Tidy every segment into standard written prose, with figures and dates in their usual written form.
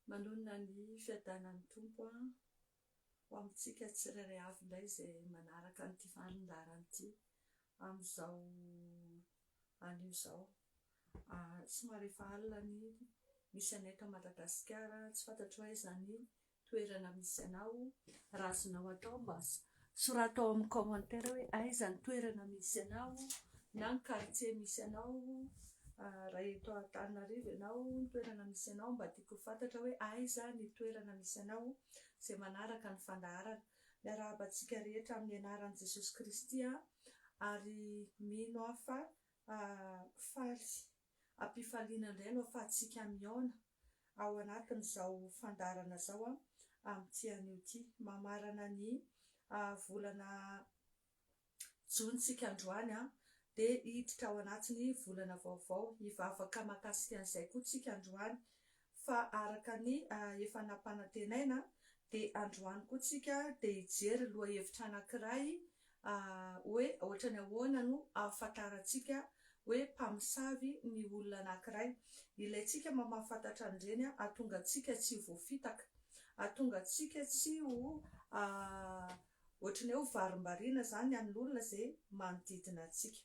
Manonona ny fiadanan'ny Tompo ho amintsika tsirairay avy indray izay manaraka an'ity fandaharana ity amin'izao anio izao. Somary efa alina ny misy anay eto Madagasikara, tsy fantatro hoe aiza ny toerana misy anao, raha azonao atao mba sorato ao amin'ny commentaire hoe aiza ny toerana misy anao na ny quartier misy anao, raha eto Antananarivo ianao, ny toerana misy anao mba tiako ho fantatra hoe aiza ny toerana misy anao izay manaraka ny fandaharana. Miarahaba antsika rehetra amin'ny anaran'i Jesosy Kristy aho ary mino aho fa faly am-pifaliana indray no afahantsika mihaona ao anatin'izao fandaharana izao amin'ity anio ity. Mamarana ny volana jona isika androany dia hiditra ao anatin'ny volana vaovao. Hivavaka mahakasika an'izay koa isika androany fa araka ny efa nampanantenaina dia androany koa tsika dia hijery lohahevitra anankiray hoe ohatrany ahoana no ahafantarantsika hoe mpamosavy ny olona anankiray. Ilaintsika mba mahafantatra an'ireny hahatonga antsika tsy ho voafitaka, hahatonga antsika tsy ho ohatran'ny hoe ho varimbariana izany amin'olona izay manodidina antsika.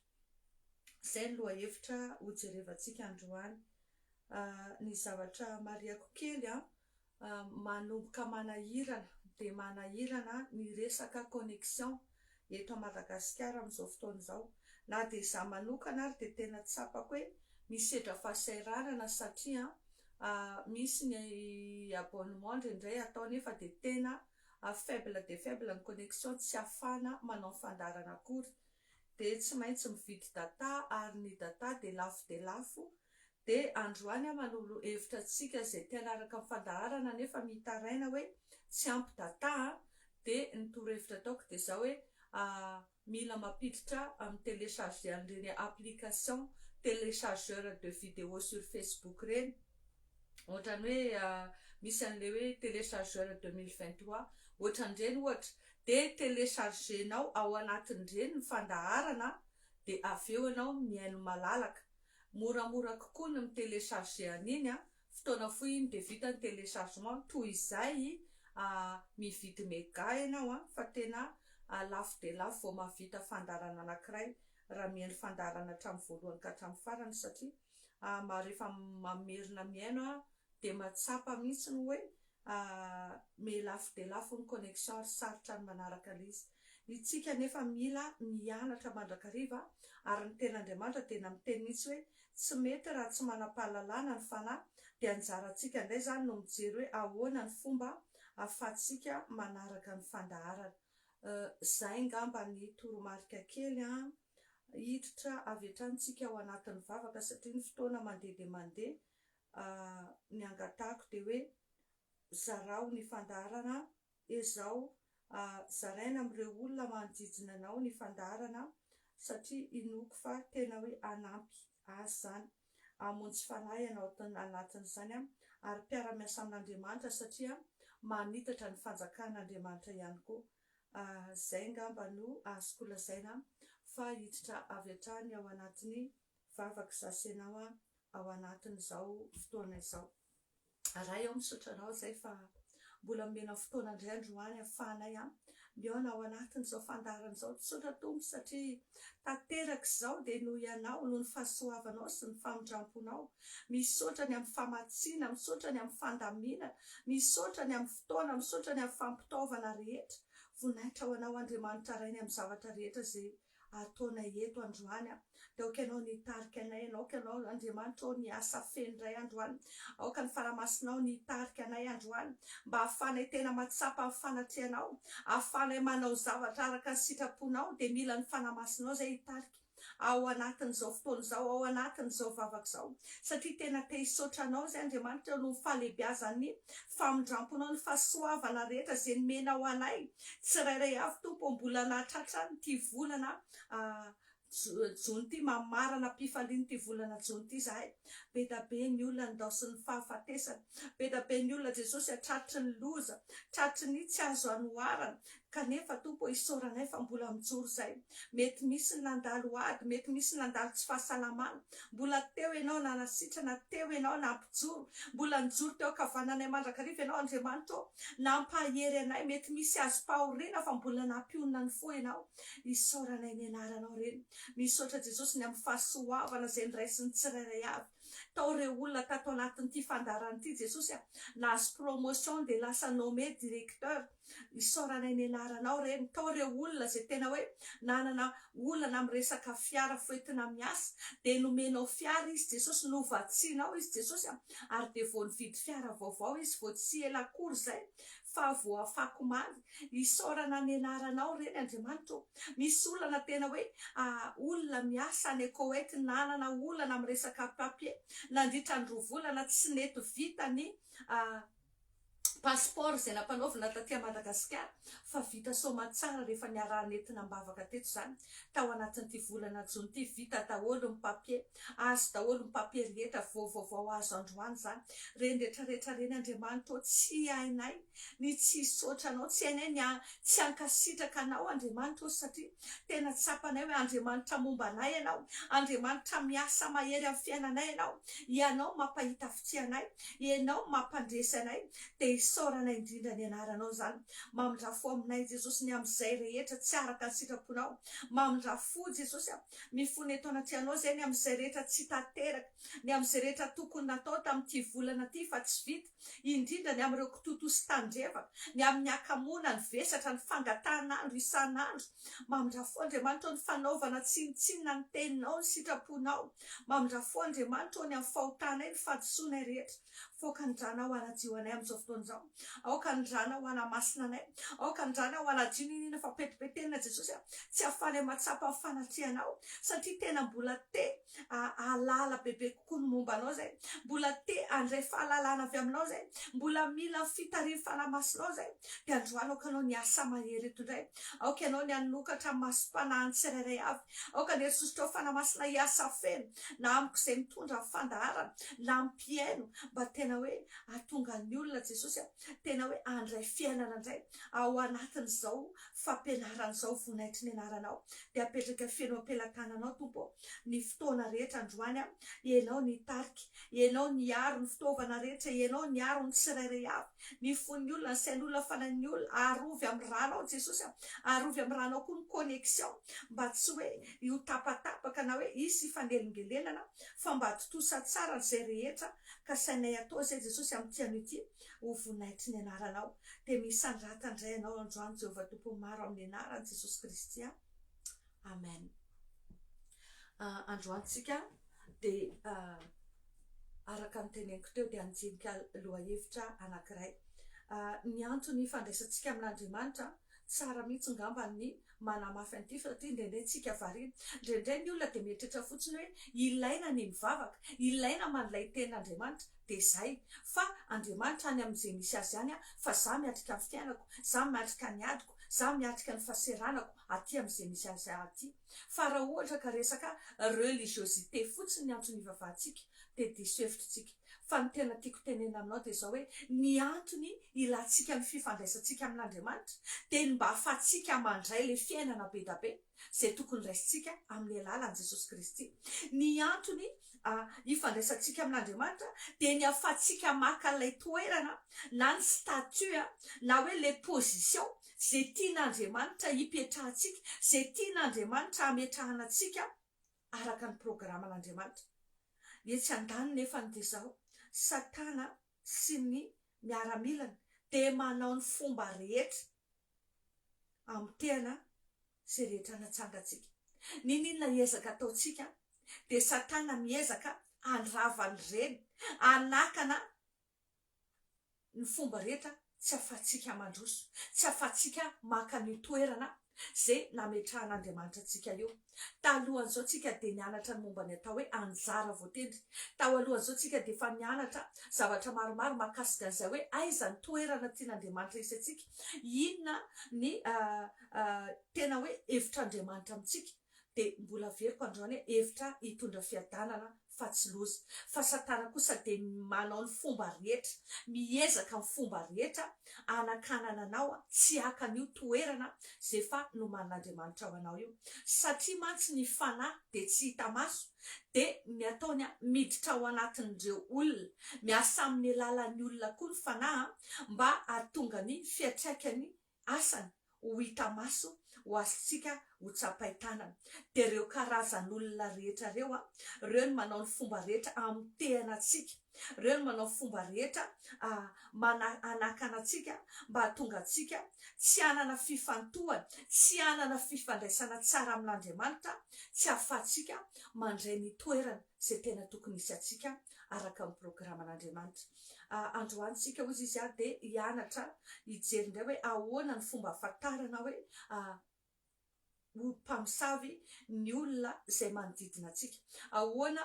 Izay ny lohahevitra hojerevantsika androany. Ny zavatra marihako kely an, manomboka manahirana dia manahirana ny resaka connexion eto Madagasikara amin'izao fotoana izao. Na dia izaho manokana ary dia tena tsapako hoe misedra fahasahiranana satria misy ny abonnement indraindray atao nefa dia tena faible dia faible ny connexion tsy ahafahana manao ny fandaharana akory. Dia tsy maintsy mividy data ary ny data dia lafo dia lafo Dia androany aho manolo hevitra antsika izay te hanaraka ny fandaharana nefa mitaraina hoe tsy ampy data a, dia ny torohevitra ataoko dia izao hoe mila mampiditra mi-telecharger an'ireny application telechargeur de vidéo sur Facebook ireny, ohatran'ny hoe misy an'ilay hoe telechargeur 2023 ohatran'ireny ohatra, dia telecharger-nao ao anatin'ireny ny fandaharana dia avy eo ianao mihaino malalaka. Moramora kokoa ny mi-telecharger an'iny an, fotoana fohy iny dia vita ny telechargement toy izay mividy mega ianao an, fa tena lafo dia lafo vao mahavita fandaharana anankiray raha mihaino fandaharana hatramin'ny voalohany ka hatramin'ny farany satria rehefa mamerina mihaino aho dia mahatsapa mihitsy hoe Me lafo dia lafo ny connexion ary sarotra ny manaraka ilay izy. Itsika anefa mila mianatra mandrakariva ary ny tenin'Andriamanitra dia miteny mihitsy hoe tsy mety raha tsy manam-pahalalana ny fanahy dia anjarantsika indray izany no mijery hoe ahoana ny fomba ahafahantsika manaraka ny fandaharana. Izay ngamba ny toromarika kely an! Hiditra avy hatrany tsika ao anatin'ny vavaka satria ny fotoana mandeha dia mandeha ny angatahako dia hoe zarao ny fandaharana ezao zaraina amin'ireo olona manodidina anao ny fandaharana satria inoako fa tena hoe hanampy azy izany hamonjy fanahy ianao anatin'izany ary mpiara-miasa amin'Andriamanitra satria manitatra ny fanjakan'Andriamanitra ihany koa. Izay angamba no azoko lazaina fa hiditra avy hatrany ao anatin'ny vavaka izaho sy ianao ao anatin'izao fotoana izao. Ray ô misaotra anao izay fa mbola nomena fotoana indray androany ahafahanay mihaona ao anatin'izao fandaharana izao. Misaotra Tompo satria tanteraka izao dia noho Ianao, noho ny fahasoavanao sy ny famindramponao. Misaotra ny amin'ny famatsiana, misaotra ny amin'ny fandaminana, misaotra ny amin'ny fotoana, misaotra ny amin'ny fampitaovana rehetra. Voninahitra ho Anao Andriamanitra Ray ny amin'ny zavatra rehetra izay ataonay eto androany a. Dia aoka Ianao ny hitarika anay, aoka Ianao Andriamanitra ô ny asa feno indray androany. Aoka ny Fanahy Masinao ny hitarika anay androany mba hahafahanay tena mahatsapa ny fanatrehanao, hahafahanay manao zavatra araka ny sitraponao dia mila ny Fanahy Masinao izay hitarika ao anatin'izao fotoana izao, ao anatin'izao vavaka izao, satria tena te hisaotra Anao izay Andriamanitra noho ny fahalehibiazan'ny famindramponao, ny fahasoavana rehetra izay nomenao anay tsirairay avy Tompo ô, mbola nahatratra an'ity volana jona ity, mamarana am-pifaliana ity volana jona ity izahay, be da be ny olona nindaosin'ny fahafatesana, be da be ny olona Jesosy tratry ny loza, tratry ny tsy azo anoharana. Kanefa Tompo ô isaoranay fa mbola mijoro izay. Mety misy ny nandalo ady, mety misy ny nandalo tsy fahasalamana. Mbola teo Ianao nanasitrana, teo Ianao nampijoro. Mbola nijoro teo ankavananay mandrakariva Ianao Andriamanitra ô. Nampahery anay, mety misy azom-pahoriana fa mbola nampionona ny fo Ianao. Isaoranay ny anaranao Reny. Misaotra Jesosy ny amin'ny fahasoavana izay noraisin'ny tsirairay avy. Tao ireo olona tato anatin'ity fandaharana ity Jesosy a, nahazo promotion dia lasa nommé directeur. Isaoranay ny anaranao Reny. Tao ireo olona izay tena hoe nanana olana amin'ny resaka fiara foentina miasa dia nomenao fiara izy Jesosy, novatsianao izy Jesosy a, ary dia vao nividy fiara vaovao izy vao tsy ela akory izay fa voafakomaly. Isaorana ny anaranao Reny Andriamanitra ô. Misy olana tena hoe olona miasa any Koety nanana olana amin'ny resaka papier nandritra ny roa volana tsy nety vita ny Passeport izay nampanaovina taty Madagasikara fa vita soamatsara rehefa niaraha-nentina am-bavaka teto izany tao anatin'ity volana jona ity, vita daholo ny papier, azo daholo ny papier rehetra, vao vaovao azo androany izany, ireny retraretra ireny Andriamanitra ô tsy hainay ny tsy hisaotra Anao, tsy hainay ny tsy hankasitraka Anao Andriamanitra ô satria tena tsapanay hoe Andriamanitra momba anay Ianao, Andriamanitra miasa mahery amin'ny fiainanay Ianao, Ianao mampahita fitia anay, Ianao mampandresy anay, dia isaorana indrindra ny anaranao izany. Mamindrà fo aminay Jesosy ny amin'izay rehetra tsy araka ny sitraponao. Mamindrà fo Jesosy a! Mifona eto anatrehanao izay ny amin'izay rehetra tsy tanteraka, ny amin'izay rehetra tokony natao tamin'ity volana ity fa tsy vita, indrindra ny amin'ireo kitoto sy tandrevaka, ny amin'ny hakamoana, ny vesatra, ny fangatahan'andro isan'andro. Mamindrà fo Andriamanitra ô ny fanaovana tsinontsinona ny teninao, ny sitraponao. Mamindrà fo Andriamanitra ô ny amin'ny fahotanay, ny fahadisoanay rehetra. Faoka ny ranao hanadio anay amin'izao fotoana izao. Aoka ny ranao hanamasina anay. Aoka ny ranao hanadio n'inona fa petipetenina Jesosy a. Tsy ahafahanay mahatsapa ny fanatrehanao satria tena mbola te hahalala bebe kokoa ny momba anao izay. Mbola te handray fahalalana avy aminao izay. Mbola mila ny fitarihan'ny Fanahy Masinao izay. Dia androany aoka ianao ny asa mahery eto indray. Aoka ianao ny hanokatra masom-panahin'ny tsirairay avy. Aoka ny hery sosotrao Fanahy Masina hiasa feno na amiko izay mitondra ny fandaharana na amin'ny mpihaino mba tena hoe hahatonga ny olona Jesosy a, tena hoe handray fiainana indray ao anatin'izao fampianarana izao voninahitry ny anaranao dia apetraka feno am-pelatananao Tompo ô ny fotoana rehetra androany a, Ianao nitarika, Ianao niaro ny fitaovana rehetra, Ianao niaro ny tsirairay avy, ny fon'ny olona, ny sain'olona, fanahin'ny olona, arovy amin'ny rànao Jesosy a, arovy amin'ny rànao koa ny connexion mba tsy hoe ho tapatapaka na hoe hisy hifanelingelenana fa mba tontosa tsara izay rehetra kasainay atao izay Jesosy amin'ity anio ity ho voninahitry ny anaranao dia misandrata indray Ianao androany Jehovah Tompon'ny maro amin'ny anaran'i Jesosy Kristy a. Amen. Androany tsika dia araka ny teneniko teo dia handinika lohahevitra anankiray. Ny antony ifandraisantsika amin'Andriamanitra, tsara mihitsy ngamba ny manamafy an'ity satria indraindray tsika variana. Indraindray ny olona dia mieritreritra fotsiny hoe ilaina ny mivavaka, ilaina mandray tenin'Andriamanitra, dia izay. Fa Andriamanitra any amin'izay misy azy any fa za miatrika ny fiainako, za miatrika ny adiko, za miatrika ny fahaseranako, aty amin'izay misy azy aty. Fa raha ohatra ka resaka religiosité fotsiny ny antony ivavahantsika dia diso hevitra tsika. Fa ny tena tiako tenenina aminao dia izao hoe ny antony ilantsika ny fifandraisantsika amin'Andriamanitra dia ny mba ahafahantsika mandray ilay fiainana bedabe izay tokony raisintsika amin'ny alalan'i Jesosy Kristy. Ny antony ifandraisantsika amin'Andriamanitra dia ny ahafahantsika maka ilay toerana na ny statut na hoe ilay position Izay tian'Andriamanitra hipetrahantsika, izay tian'Andriamanitra hametrahana antsika araka ny programan'Andriamanitra. Etsy andaniny nefa ny dia izao, Satana sy ny miaramilany dia manao ny fomba rehetra hamotehana izay rehetra natsangantsika. N'inon'inona ezaka ataontsika dia Satana miezaka handrava an'ireny, hanakana ny fomba rehetra tsy afahantsika mandroso, tsy afahantsika maka an'io toerana izay nametrahan'Andriamanitra antsika io. Talohan'izao tsika dia nianatra ny momba ny atao hoe anjara voatendry. Tao alohan'izao tsika dia efa nianatra zavatra maromaro mahakasika an'izay hoe aiza ny toerana tian'Andriamanitra hisy antsika, inona ny tena hoe hevitr'Andriamanitra amintsika. Dia mbola averiko androany hoe hevitra hitondra fiadanana fa tsy loza. Fa satana kosa dia manao ny fomba rehetra, miezaka amin'ny fomba rehetra hanakanana anao tsy haka an'io toerana izay efa nomanin'Andriamanitra ho anao io. Satria mantsy ny fanahy dia tsy hita maso, dia ny ataony miditra ao anatin'ireo olona. Miasa amin'ny alalan'ny olona koa ny fanahy mba hahatonga ny fiantraikany asany ho hita maso, ho azontsika ho tsapain-tanana. Dia ireo karazan'olona rehetra ireo, ireo no manao ny fomba rehetra hamotehana antsika, ireo no manao fomba rehetra hanakana antsika mba hahatonga antsika tsy hanana fifantohana, tsy hanana fifandraisana tsara amin'Andriamanitra, tsy hahafahantsika mandray ny toerana izay tena tokony hisy antsika araka ny programan'Andriamanitra. Androany isika hozy izy dia hianatra hijery indray hoe ahoana ny fomba ahafantarana hoe ho mpamosavy ny olona izay manodidina antsika. Ahoana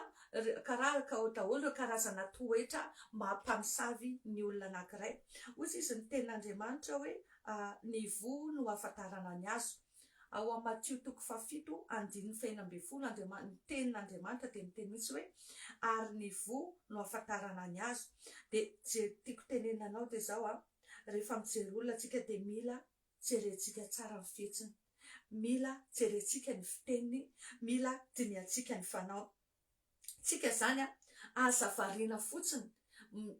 karaha daholo ireo karazana toetra maha mpamosavy ny olona anankiray. Hozy izy ny tenin'Andriamanitra hoe ny voa no ahafantarana ny hazo. Ao amin'ny Matio toko fahafito andininy fahenina ambinifolo, Andriama-, ny tenin'Andriamanitra dia miteny mihitsy hoe, ary ny voa no ahafantarana ny hazo. Dia je-, tiako tenenina anao dia izao an, rehefa mijery olona tsika dia mila jerentsika tsara ny fihetsiny, mila jerentsika ny fiteniny, mila dinihantsika ny fanaony. Tsika zany a, aza variana fotsiny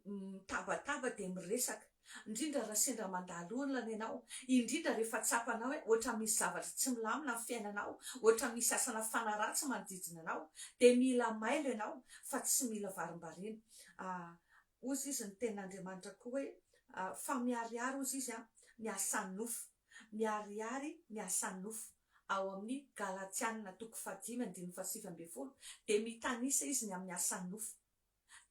mitabataba dia miresaka, indrindra raha sendra mandalo olana ianao, indrindra rehefa tsapanao hoe ohatran'ny misy zavatra tsy milamina ny fiainanao, ohatran'ny misy asana fanahy ratsy manodidina anao, dia mila mailo ianao fa tsy mila varimbariana. Hozy izy ny tenin'Andriamanitra koa hoe fa miharihary hozy izy ny asan'ny nofo, miharihary ny asan'ny nofo. Ao amin'ny Galatiana toko fahadimy andininy fahasivy ambinifolo dia mitanisa izy ny amin'ny asan'ny nofo.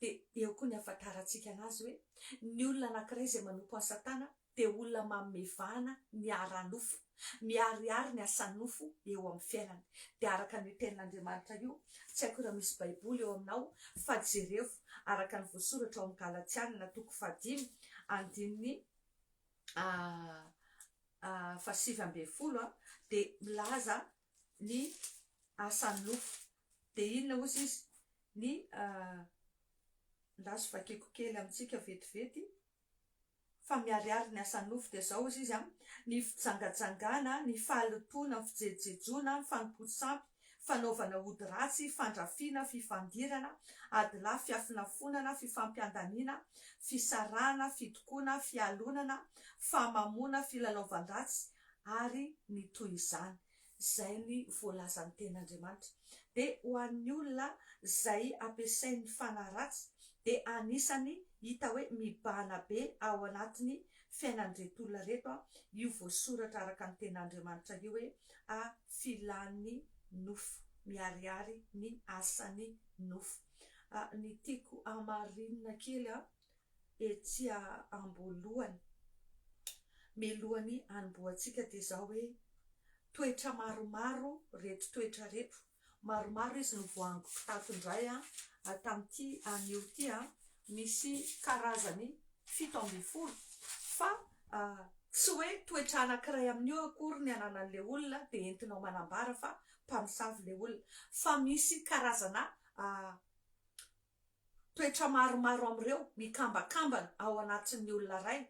Dia eo koa ny ahafantarantsika anazy hoe ny olona anankiray izay manompo an'i Satana dia olona manome vahana ny ara-nofo, miharihary ny asan'ny nofo eo amin'ny fiainany. Dia araka an'io tenin'Andriamanitra io, tsy haiko raha misy baiboly eo aminao fa jerevo araka ny voasoratra ao amin'ny Galatiana toko fahadimy andininy fahasivy ambinifolo dia milaza ny asan'ny nofo. Dia inona hozy izy? Ny ndaso vakiko kely amintsika vetivety fa miharihary ny asan'ny nofo dia izao hozy izy, ny fijangajangana, ny fahalotoana, ny fijejojejoana, ny fanompoan-tsampy, fanaovana ody ratsy, fandrafiana, fifandirana, adilahy, fiafonafonana, fifampiandaniana, fisarahana, fitokoana, fialonana, fahamamoana, filalaovan-dratsy, ary ny toy izany. Izay ny voalazan'ny Tenin'Andriamanitra. Dia ho an'ny olona izay ampiasain'ny fanahy ratsy, dia anisany hita hoe mibahana be ao anatin'ny fiainan'ireto olona ireto io voasoratra araka ny Tenin'Andriamanitra io hoe a filan'ny nofo, miharihary ny asan'ny nofo. Ny tiako hamarinina kely etsy amboalohany, mialohan'ny hanombohantsika dia izao hoe toetra maromaro ireto toetra ireto Maromaro izy no voaangoko tato indray an, tamin'ity anio ity an, misy karazany 17 fa tsy hoe toetra anankiray amin'io akory ny ananan'ilay olona dia entinao manambara fa mpamosavy ilay olona fa misy karazana toetra maromaro amin'ireo mikambakambana ao anatin'ny olona iray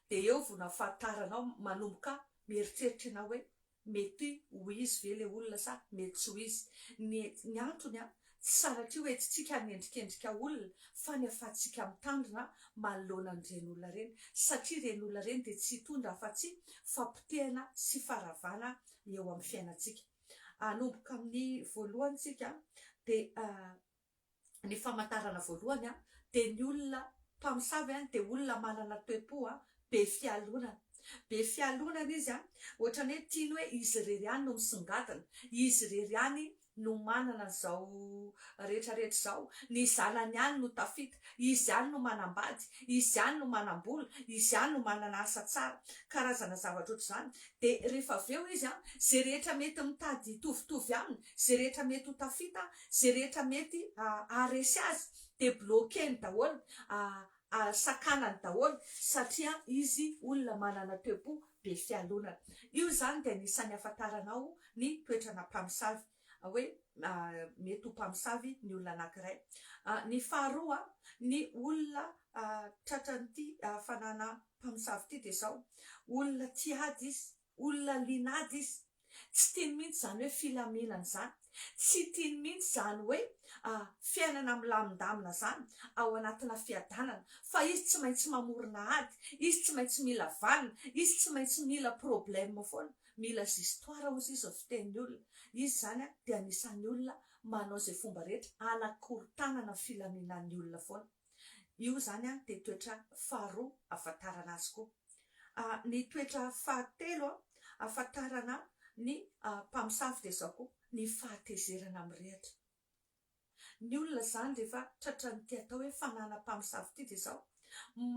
dia eo vao nahafantaranao manomboka mieritreritra ianao hoe Mety ho izy ve le olona sa mety tsy ho izy? Ny ny antony an, tsy sanatria hoe entintsika hanendrikendrika olona fa ny afahantsika mitandrina manoloana an'ireny olona ireny satria ireny olona ireny dia tsy hitondra afa-tsy fampotehana sy faharavana eo amin'ny fiainantsika. Hanomboka amin'ny voalohany tsika dia ny famantarana voalohany dia ny olona mpamosavy dia olona manana toe-po be fialonana. Be fialonana izy, ohatran'ny hoe tiany hoe izy irery ihany no misongadina, izy irery ihany no manana an'izao rehetra rehetra izao, ny zanany ihany no tafita, izy ihany no manambady, izy ihany no manam-bola, izy ihany no manana asa tsara, karazana zavatra ohatr'izany. Dia rehefa avy eo izy, izay rehetra mety mitady hitovitovy aminy, izay rehetra mety ho tafita, Izay rehetra mety haharesy azy dia bloquer-ny daholo, sakanany daholo satria izy olona manana toe-po be fialonana. Io izany dia anisan'ny ahafantaranao ny toetrana mpamosavy. hoe mety ho mpamosavy ny olona anankiray. Ny faharoa, ny olona tratran'ity fanana mpamosavy ity dia izao, olona tia ady izy, olona liana ady izy, Tsy tiany mihitsy izany hoe filaminana izany. Tsy tiany mihitsy izany hoe fiainana milamindamina izany, ao anatina fiadanana. Fa izy tsy maintsy mamorona ady, izy tsy maintsy mila vanona, izy tsy maintsy mila problème foana, mila histoire hozy izy ny fitenin'ny olona. Izy izany dia anisan'ny olona manao izay fomba rehetra hanakorontanana ny filaminan'ny olona foana. Io izany dia toetra faharoa ahafantarana azy koa. Ny toetra fahatelo ahafantarana ny mpamosavy dia izao koa, ny fahatezerana mirehitra. Ny olona izany rehefa tratran'ity atao hoe fananam-mpamosavy ity dia izao,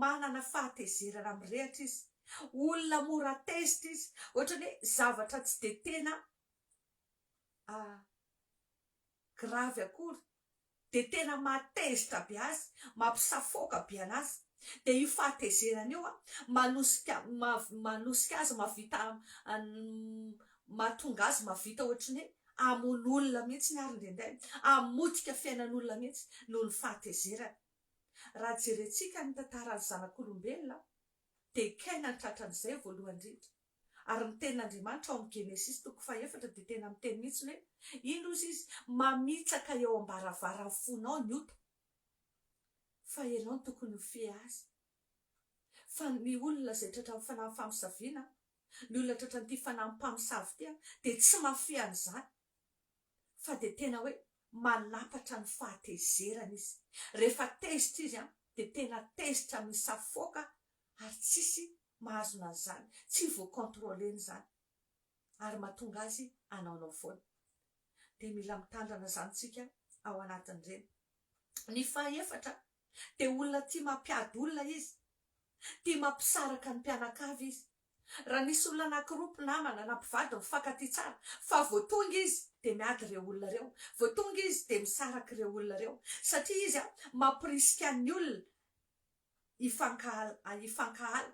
manana fahatezerana mirehitra izy, olona mora tezitra izy, ohatran'ny hoe zavatra tsy dia tena gravy akory dia tena mahatezitra be azy, mampisafoaka be anazy, dia io fahatezerana io manosika manosika azy mahavita mahatonga azy mahavita ohatry ny hoe hamono olona mihitsy ary indraindray, hamotika fiainan'olona mihitsy noho ny fahatezerana. Raha jerentsika ny tantaran'ny zanak'olombelona dia Kaina no tratran'izay voalohany indrindra. Ary ny tenin'Andriamanitra ao amin'ny Genesisy toko fahefatra dia tena miteny mihitsy hoe, Indro hozy izy, mamitsaka eo am-baravaran'ny fonao ny ota, fa ianao no tokony ho fehy azy. Fa ny olona izay tratran'ny fanahy famosaviana, ny olona tratran'ity fanahy mpamosavy ity dia tsy mahafehy an'izany, fa dia tena hoe manapatra ny fahatezerana izy. Rehefa tezitra izy dia tena tezitra misafoaka ary tsisy mahazona an'izany, tsy voa-contrôler-ny izany ary mahatonga azy hanaonao foana. Dia mila mitandrana izany tsika ao anatin'ireny. Ny fahaefatra dia olona tia mampiady olona izy, tia mampisaraka ny mpianakavy izy. Raha nisy olona anankiroa mpinamana na mpivady mifankatia tsara fa vao tonga izy dia miady ireo olona ireo, vao tonga izy dia misaraka ireo olona ireo satria izy mampirisika ny olona hifankahala hifankahala.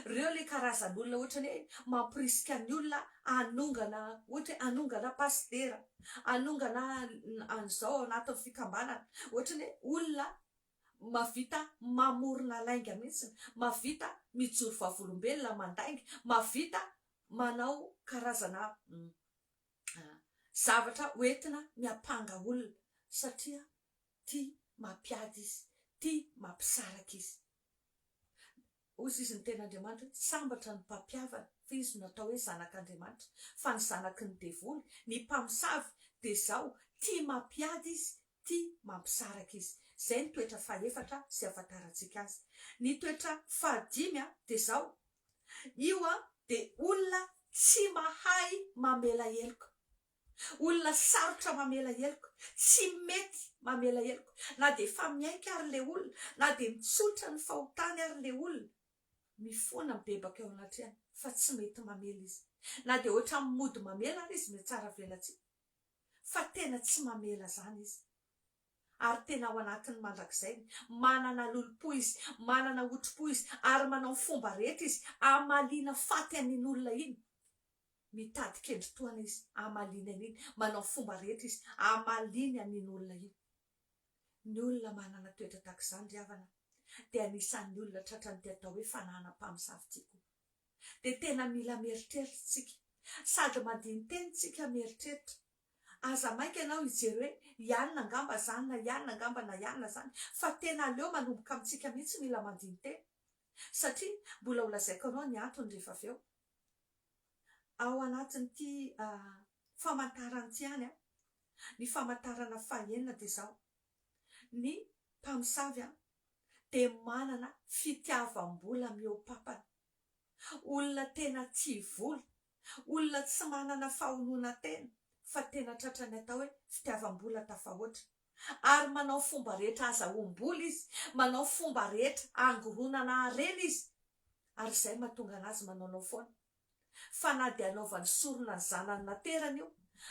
Reo le karazan'olona ohatrany hoe mampirisika ny olona hanongana ohatra hoe hanongana pasitera, hanongana an'izao ao anatin'ny fikambanana, ohatrany hoe olona mahavita mamorona lainga mihitsy, mahavita mijoro vavolombelona mandainga, mahavita manao karazana zavatra hoentina miampanga olona satria Tia mampiady izy, tia mampisaraka izy. Hozy izy niteny Andriamanitra hoe, Sambatra ny mpampihavana, fa izy no atao hoe zanak'Andriamanitra. Fa ny zanaky ny devoly, ny mpamosavy, dia izao, tia mampiady izy, tia mampisaraka izy. Izay ny toetra fahefatra izay ahafantarantsika azy. Ny toetra fahadimy dia izao, io dia olona tsy mahay mamela heloka. Olona sarotra mamela heloka, tsy mety mamela heloka, na dia efa miaiky ary ilay olona, na dia mitsotra ny fahotany ary ilay olona, mifona mibebaka eo anatrehany fa tsy mety mamela izy. Na dia ohatran'ny mody mamela ary izy mihatsara velatsihy fa tena tsy mamela izany izy. Ary tena ao anatin'ny mandrakizay, manana lolompo izy, manana otripo izy, ary manao ny fomba rehetra izy hamaliana faty an'iny olona iny. Mitady kendritohana izy hamaliany an'iny, manao fomba rehetra izy hamaliany an'iny olona iny. Ny olona manana toetra tahaka izany ry havana dia anisan'ny olona tratran'ity atao hoe fananam-pamosavy ity koa. Dia tena mila mieritreritra isika. Sady mandini-tena isika mieritreritra. Aza maika ianao hijery hoe i anona angamba izany na i anona angamba na i anona izany fa tena aleo manomboka amintsika mihitsy mila mandini-tena. Satria mbola ho lazaiko anao ny antony rehefa avy eo. Ao anatin'ity famantarana ity ihany, ny famantarana fahenina dia izao, ny mpamosavy dia manana fitiavam-bola mihoa-pampana. Olona tena tia vola, olona tsy manana fahononan-tena fa tena tratran'ny atao hoe fitiavam-bola tafahoatra. Ary manao fomba rehetra azahoam-bola izy, manao fomba rehetra hangoronana harena izy, ary izay mahatonga anazy manaonao foana. Fa na dia anaovany sorona ny zanany naterany io,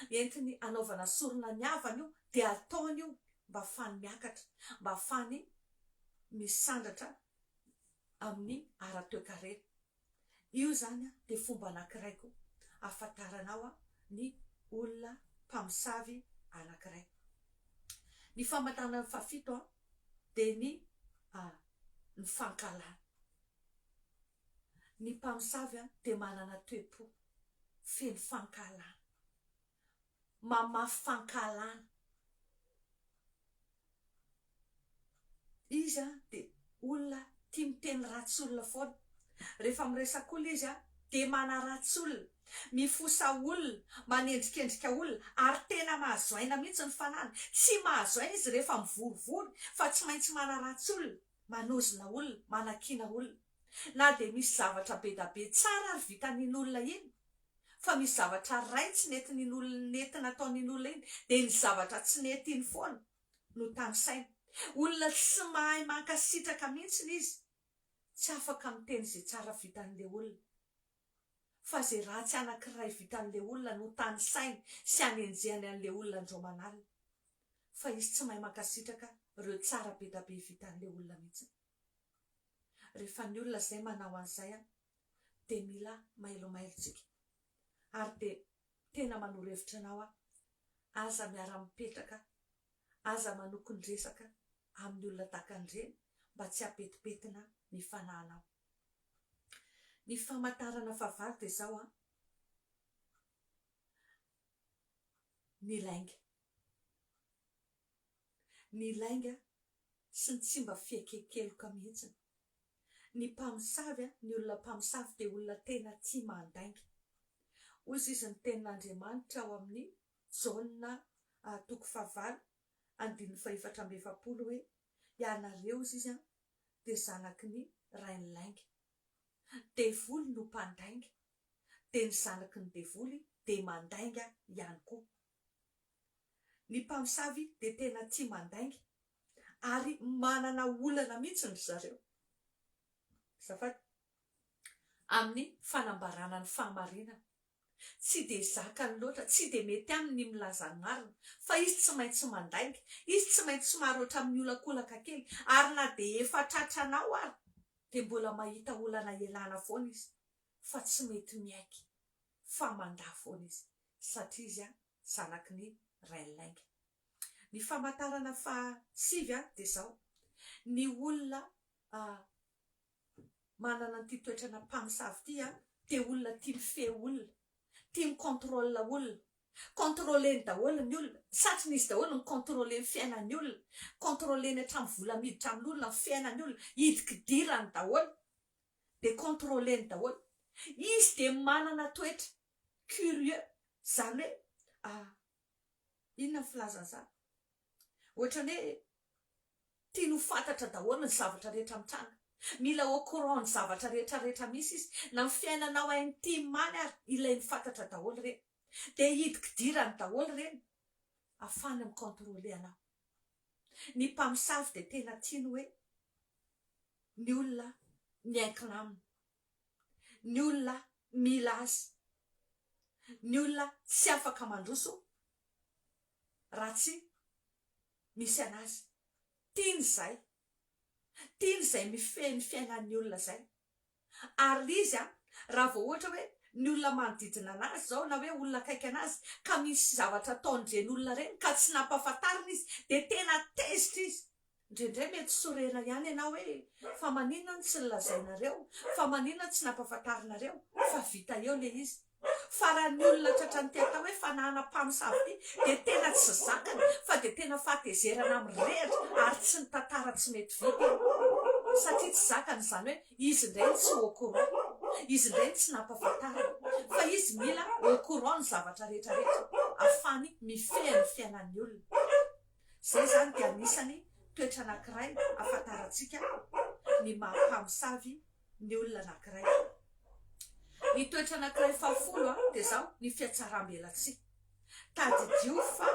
entiny anaovana sorona ny havany io, dia ataony io mba hafany miakatra, mba hafany misandratra amin'ny ara-toekarena. Io izany dia fomba anankiray koa ahafantaranao ny olona. mpamosavy anankiray. Ny famantarana fahafito dia ny ny fankahalana. Ny mpamosavy dia manana toe-po feno fankahalana. Mamafy fankahalana. Izy dia olona tia miteny ratsy olona foana. Rehefa miresaka olona izy dia manaratsy olona, mifosa olona, manendrikendrika olona ary tena mahazo aina mihitsy ny fanahiny. Tsy mahazo aina izy rehefa mivorivory fa tsy maintsy manaratsy olona, manozona olona, manakiana olona. Na dia misy zavatra bedabe tsara ary vitan'iny olona iny fa misy zavatra ray tsy nentin'iny olona nety nataon'iny olona iny dia ny zavatra tsy nety iny foana no tanisainy. Olona tsy mahay mankasitraka mihitsiny izy, tsy afaka miteny izay tsara vitan'ilay olona fa izay ratsy anankiray vitan'ilay olona no tanisainy sy anenjehany an'ilay olona andro aman'alina fa izy tsy mahay mankasitraka ireo tsara bedabe vitan'ilay olona mihitsiny. Rehefa ny olona izay manao an'izay an, dia mila mailomailo tsika. Ary dia tena manoro hevitra anao aho, aza miara-mipetraka, aza manokon-dresaka amin'ny olona tahaka an'ireny mba tsy hampetipetina ny fanahinao. Ny famantarana fahavalo dia izao an, ny lainga. Ny lainga sy ny tsy mba fiaiken-keloka mihitsiny. Ny mpamosavy, ny olona mpamosavy dia olona tena tia mandainga. Hoy izy ny tenin'Andriamanitra ao amin'ny Jaona toko fahavalo andininy fahefatra amby efapolo hoe, Ianareo, hoy izy, dia zanaky ny rain'ny lainga. Devoly no mpandainga, dia ny zanaky ny devoly dia mandainga ihany koa. Ny mpamosavy dia tena tia mandainga ary manana olana mihitsy ry zareo, azafady, amin'ny fanambarana ny fahamarinana. Tsy dia zakany loatra, tsy dia mety aminy ny milaza ny marina, fa izy tsy maintsy mandainga, izy tsy maintsy somary ohatran'ny miolakolaka kely, ary na dia efa tratranao ary dia mbola mahita olana ialana foana izy, fa tsy mety miaiky fa mandà foana izy, satria izy zanaky ny rain'ny lainga. Ny famantarana fahasivy dia izao, ny olona manana an'ity toetrana mpamosavy ity dia olona tia mifehy olona, tia mi-contrôle olona, contrôler-ny daholo ny olona, satrin'izy daholo ny mi-contrôler ny fiainan'ny olona, contrôler-ny hatramin'ny vola miditra amin'olona, ny fiainan'ny olona, hidikidirany daholo, dia contrôler-ny daholo. Izy dia manana toetra curieux, izany hoe inona ny filazana izany? Ohatran'ny hoe tiany ho fantatra daholo ny zavatra rehetra mitranga. Mila au courant ny zavatra rehetra rehetra misy izy. Na ny fiainanao intime any ary ilainy fantatra daholo ireny. Dia hidikidirany daholo ireny ahafahany mi-controler anao. Ny mpamosavy dia tena tiany hoe ny olona miankina aminy. Ny olona mila azy. Ny olona tsy afaka mandroso raha tsy misy anazy. Tiany izay. Tiany izay mifehy ny fiainan'ny olona izay. Ary izy an, raha vao ohatra hoe ny olona manodidina anazy izao na hoe olona akaiky anazy ka misy zavatra ataon'ireny olona ireny ka tsy nampahafantarina izy dia tena tezitra izy. Indraindray mety sorena ihany ianao hoe fa maninona no tsy nolazainareo, fa maninona no tsy nampahafantarinareo fa vita eo ilay izy. Fa raha ny olona tratran'ity atao hoe fanahana mpamosavy ity dia tena tsy zakany fa dia tena fahatezerana mirehitra ary tsy ny tantara tsy mety vita iny satria tsy zakany izany hoe izy indray no tsy au courant, izy indray no tsy nampahafantarina fa izy mila au courant ny zavatra rehetra rehetra ahafahany mifehy ny fiainan'ny olona. Izay izany dia anisany toetra anankiray ahafantarantsika ny maha mpamosavy ny olona anankiray. Ny toetra anankiray fahafolo dia izao, ny fihatsaram-belatsihy. Tadidio fa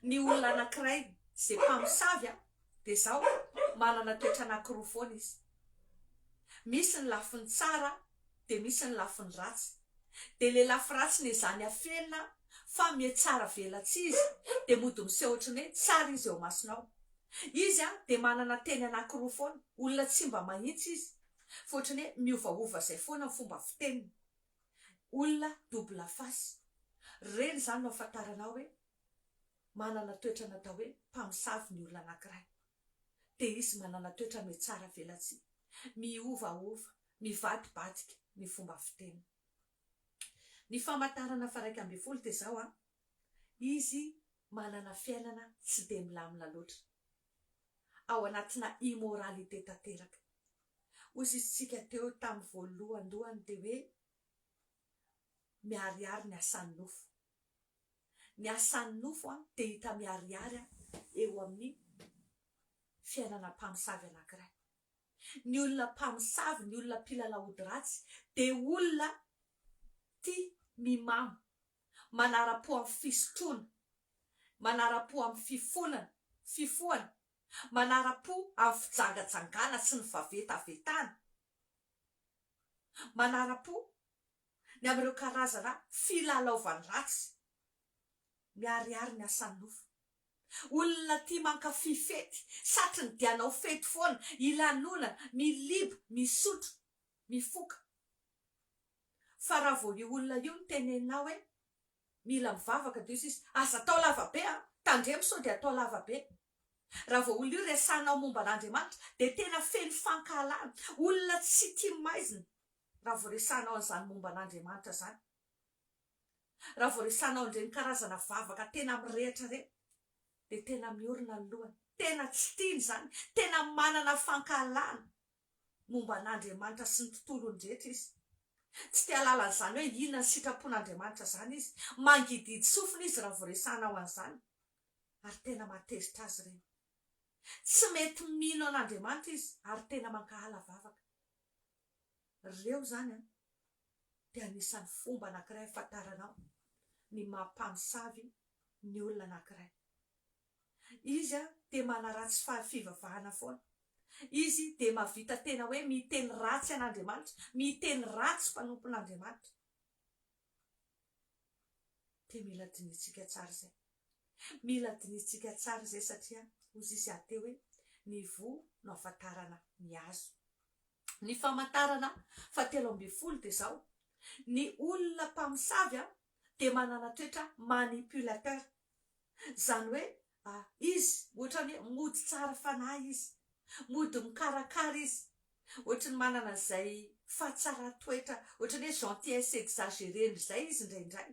ny olona anankiray izay mpamosavy dia izao, manana toetra anankiroa foana izy. Misy ny lafiny tsara dia misy ny lafiny ratsy. Dia ilay lafy ratsiny ezahany afenina fa mihatsara velatsihy izy dia mody miseho ohatran'ny hoe tsara izy eo imasonao. Izy dia manana teny anankiroa foana, olona tsy mba mahitsy izy fa ohatran'ny hoe miovaova izay foana ny fomba fiteniny. Olona double face. Ireny izany no ahafantaranao hoe. Manana toetra natao hoe mpamosavy ny olona anankiray. Dia izy manana toetra mihatsara velatsihy, miovaova, mivadibadika ny fomba fiteniny. Ny famantarana faha-11 dia izao an, izy manana fiainana tsy dia milamina loatra. Ao anatina immoralité tanteraka. Hoy isika teo tamin'ny voalohandohany dia hoe miharihary ny asan'ny nofo. Ny asan'ny nofo dia hita miharihary eo amin'ny fiainana mpamosavy anankiray. Ny olona mpamosavy, ny olona mpilalao ody ratsy dia olona tia mimamo, manara-po amin'ny fisotroana, manara-po amin'ny fifonana, fifohana, manara-po amin'ny fijangajangana sy ny favetavetana, manara-po ny amin'ireo karazana filalaovan-dratsy miharihary ny asan'ny nofo. Olona tia mankafy fety, satriny dia hanao fety foana, hilanonana, miliba, misotro, mifoka. Fa raha vao io olona io no teneninao hoe mila mivavaka dia hoy izy, aza atao lava be an! Tandremo sao dia atao lava be. Raha vao olona io resahanao momba an'Andriamanitra dia tena feno fankahalana, olona tsy tia maizina raha vao resahanao an'izany momba an'Andriamanitra izany. Raha vao resahanao an'ireny karazana vavaka tena mirehitra ireny dia tena miorina ny lohany. Tena tsy tiany izany, tena manana fankahalana momba an'Andriamanitra sy ny tontolony rehetra izy. Tsy te hahalala an'izany hoe inona ny sitrapon'Andriamanitra izany izy. Mangidihidy sofina izy raha vao resahanao an'izany. Ary tena mahatezitra azy ireny. Tsy mety mino an'Andriamanitra izy ary tena mankahala vavaka. Ireo izany an, dia anisan'ny fomba anankiray ahafantaranao ny maha mpamosavy ny olona anankiray. Izy dia manaratsy fivavahana foana. Izy dia mahavita tena hoe miteny ratsy an'Andriamanitra, miteny ratsy mpanompon'Andriamanitra. Dia mila dinihintsika tsara izay. Mila dinihintsika tsara izay satria hozy izy aho teo hoe ny voa no ahafantarana ny hazo. Ny famantarana fahatelo ambin'ny folo dia izao, ny olona mpamosavy dia manana toetra manipulateur. Izany hoe izy ohatran'ny hoe mody tsara fanahy izy, mody mikarakara izy, ohatry ny manana izay fahatsaran-toetra, ohatran'ny hoe gentillesse exagérée izay izy indraindray.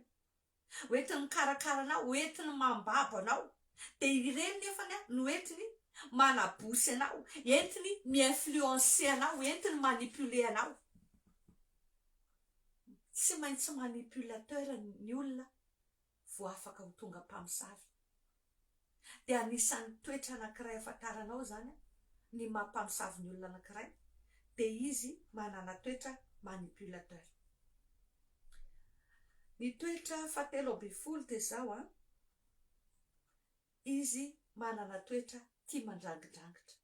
Hoentiny mikarakara anao, hoentiny mambabo anao. Dia ireny nefany no entiny manabosy anao, entiny mi-influencer anao, entiny manipuler anao. Tsy maintsy manipulateur ny olona vao afaka ho tonga mpamosavy. Dia anisan'ny toetra anankiray ahafantaranao izany ny maha mpamosavy ny olona anankiray dia izy manana toetra manipulateur. Ny toetra fahatelo ambin'ny folo dia izao an, izy manana toetra tia mandrangidrangitra.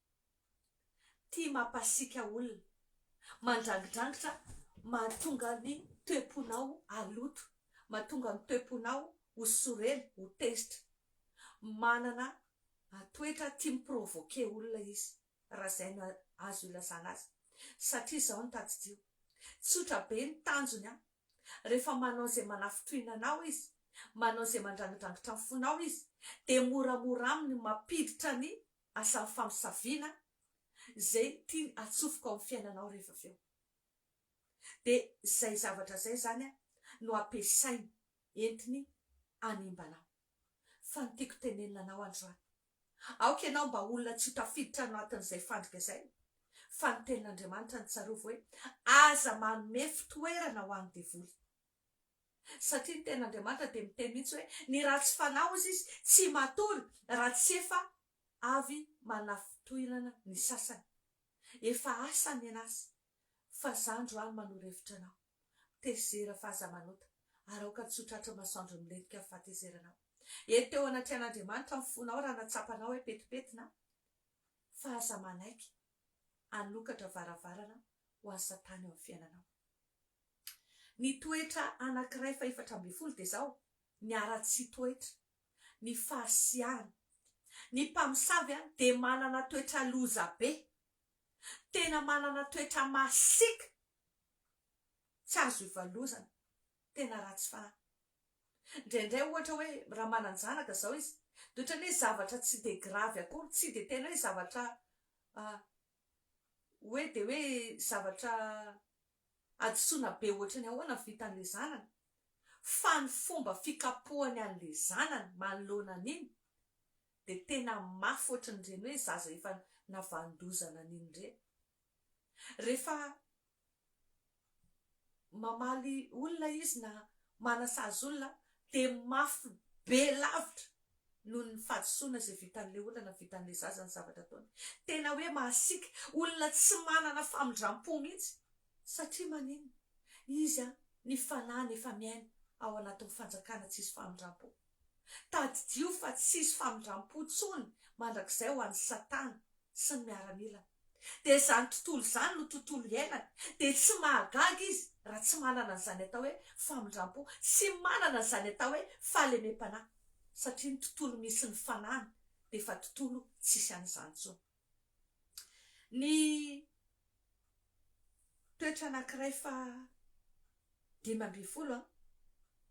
Tia mampasiaka olona. Mandrangidrangitra mahatonga ny toe-ponao haloto, mahatonga ny toe-ponao ho sorena, ho tezitra. Manana toetra tia mi-provoquer olona izy, raha izay no azo ilazana azy. Satria izao no tadidio, tsotra be ny tanjony an, rehefa manao izay manafintohina anao izy, manao izay mandrangidrangitra ny fonao izy, dia moramora aminy ny mampiditra ny asan'ny famosaviana izay tiany atsofoka ao amin'ny fiainanao rehefa avy eo. Dia izay zavatra izay izany no ampiasainy entiny hanimba anao. Fa ny tiako tenenina anao androany, aoka ianao mba olona tsy ho tafiditra anatin'izay fandrika izay, fa ny tenin'Andriamanitra no tsarovy hoe aza manome fitoerana ho an'ny devoly. Satria ny tenin'Andriamanitra dia miteny mihitsy hoe ny ratsy fanahy hozy izy tsy matory raha tsy efa avy manafintohinana ny sasany. Efa asa ny anazy. Fa za androany manoro hevitra anao. Tezera fa aza manota, ary aoka tsy ho tratry ny masoandro milentika ny fahatezeranao. Ento eo anatrehan'Andriamanitra ny fonao raha natsapanao hoe petipetina, fa aza manaiky hanokatra varavarana ho an'i Satana eo amin'ny fiainanao. Ny toetra anankiray fahefatra ambin'ny folo dia izao, ny haratsian-toetra, ny fahasiahana. Ny mpamosavy dia manana toetra loza be, tena manana toetra masiaka, tsy azo ivalozana, tena ratsy fanahy. Indraindray ohatra hoe raha manan-janaka izao izy, Dia ohatran'ny hoe zavatra tsy dia gravy akory, tsy dia tena hoe zavatra hoe dia hoe zavatra hadisoana be ohatran'ny ahoana ny vitan'ilay zanany, fa ny fomba fikapohany an'ilay zanany manoloana an'iny dia tena mafy ohatran'ireny hoe zaza efa navanon-dozana an'iny ireny. Rehefa mamaly olona izy na manasazy olona dia mafy be lavitra noho ny fahadisoana izay vitan'ilay olona na vitan'ilay zaza ny zavatra ataony. Tena hoe mahasiaka, olona tsy manana famindram-po mihitsy. Satria maninona? Izy an, ny fanahiny efa miaina ao anatin'ny fanjakana tsisy famindram-po. Tadidio fa tsisy famindram-po tsony mandrakizay ho an'i Satana sy ny miaramilany. Dia izany tontolo izany no tontolo iainany. Dia tsy mahagaga izy raha tsy manana an'izany atao hoe famindram-po, tsy manana an'izany atao hoe fahalemem-panahy. Satria ny tontolo misy ny fanahiny dia efa tontolo tsisy an'izany intsony. Ny toetra anankiray faha 15 an,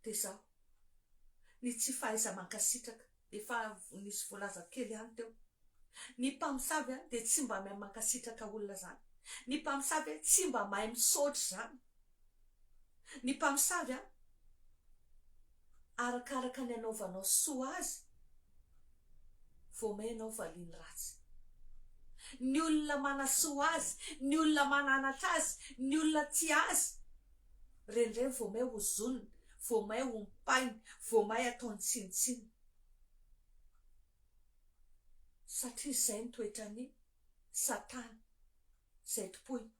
dia izao, ny tsy fahaiza-mankasitraka, efa nisy voalaza kely ihany teo. Ny mpamosavy an, dia tsy mba mahay mankasitraka olona izany. Ny mpamosavy an, tsy mba mahay misaotra izany. Ny mpamosavy an, arakaraka ny anaovanao soa azy, vao may ianao valiany ratsy. Ny olona manasoa azy, ny olona mananatra azy, ny olona tia azy, rendreny vao may hozoniny, vao may ompainy, vao may ataony tsinontsinona. Satria izay ny toetran'i Satana, izay tompoiny.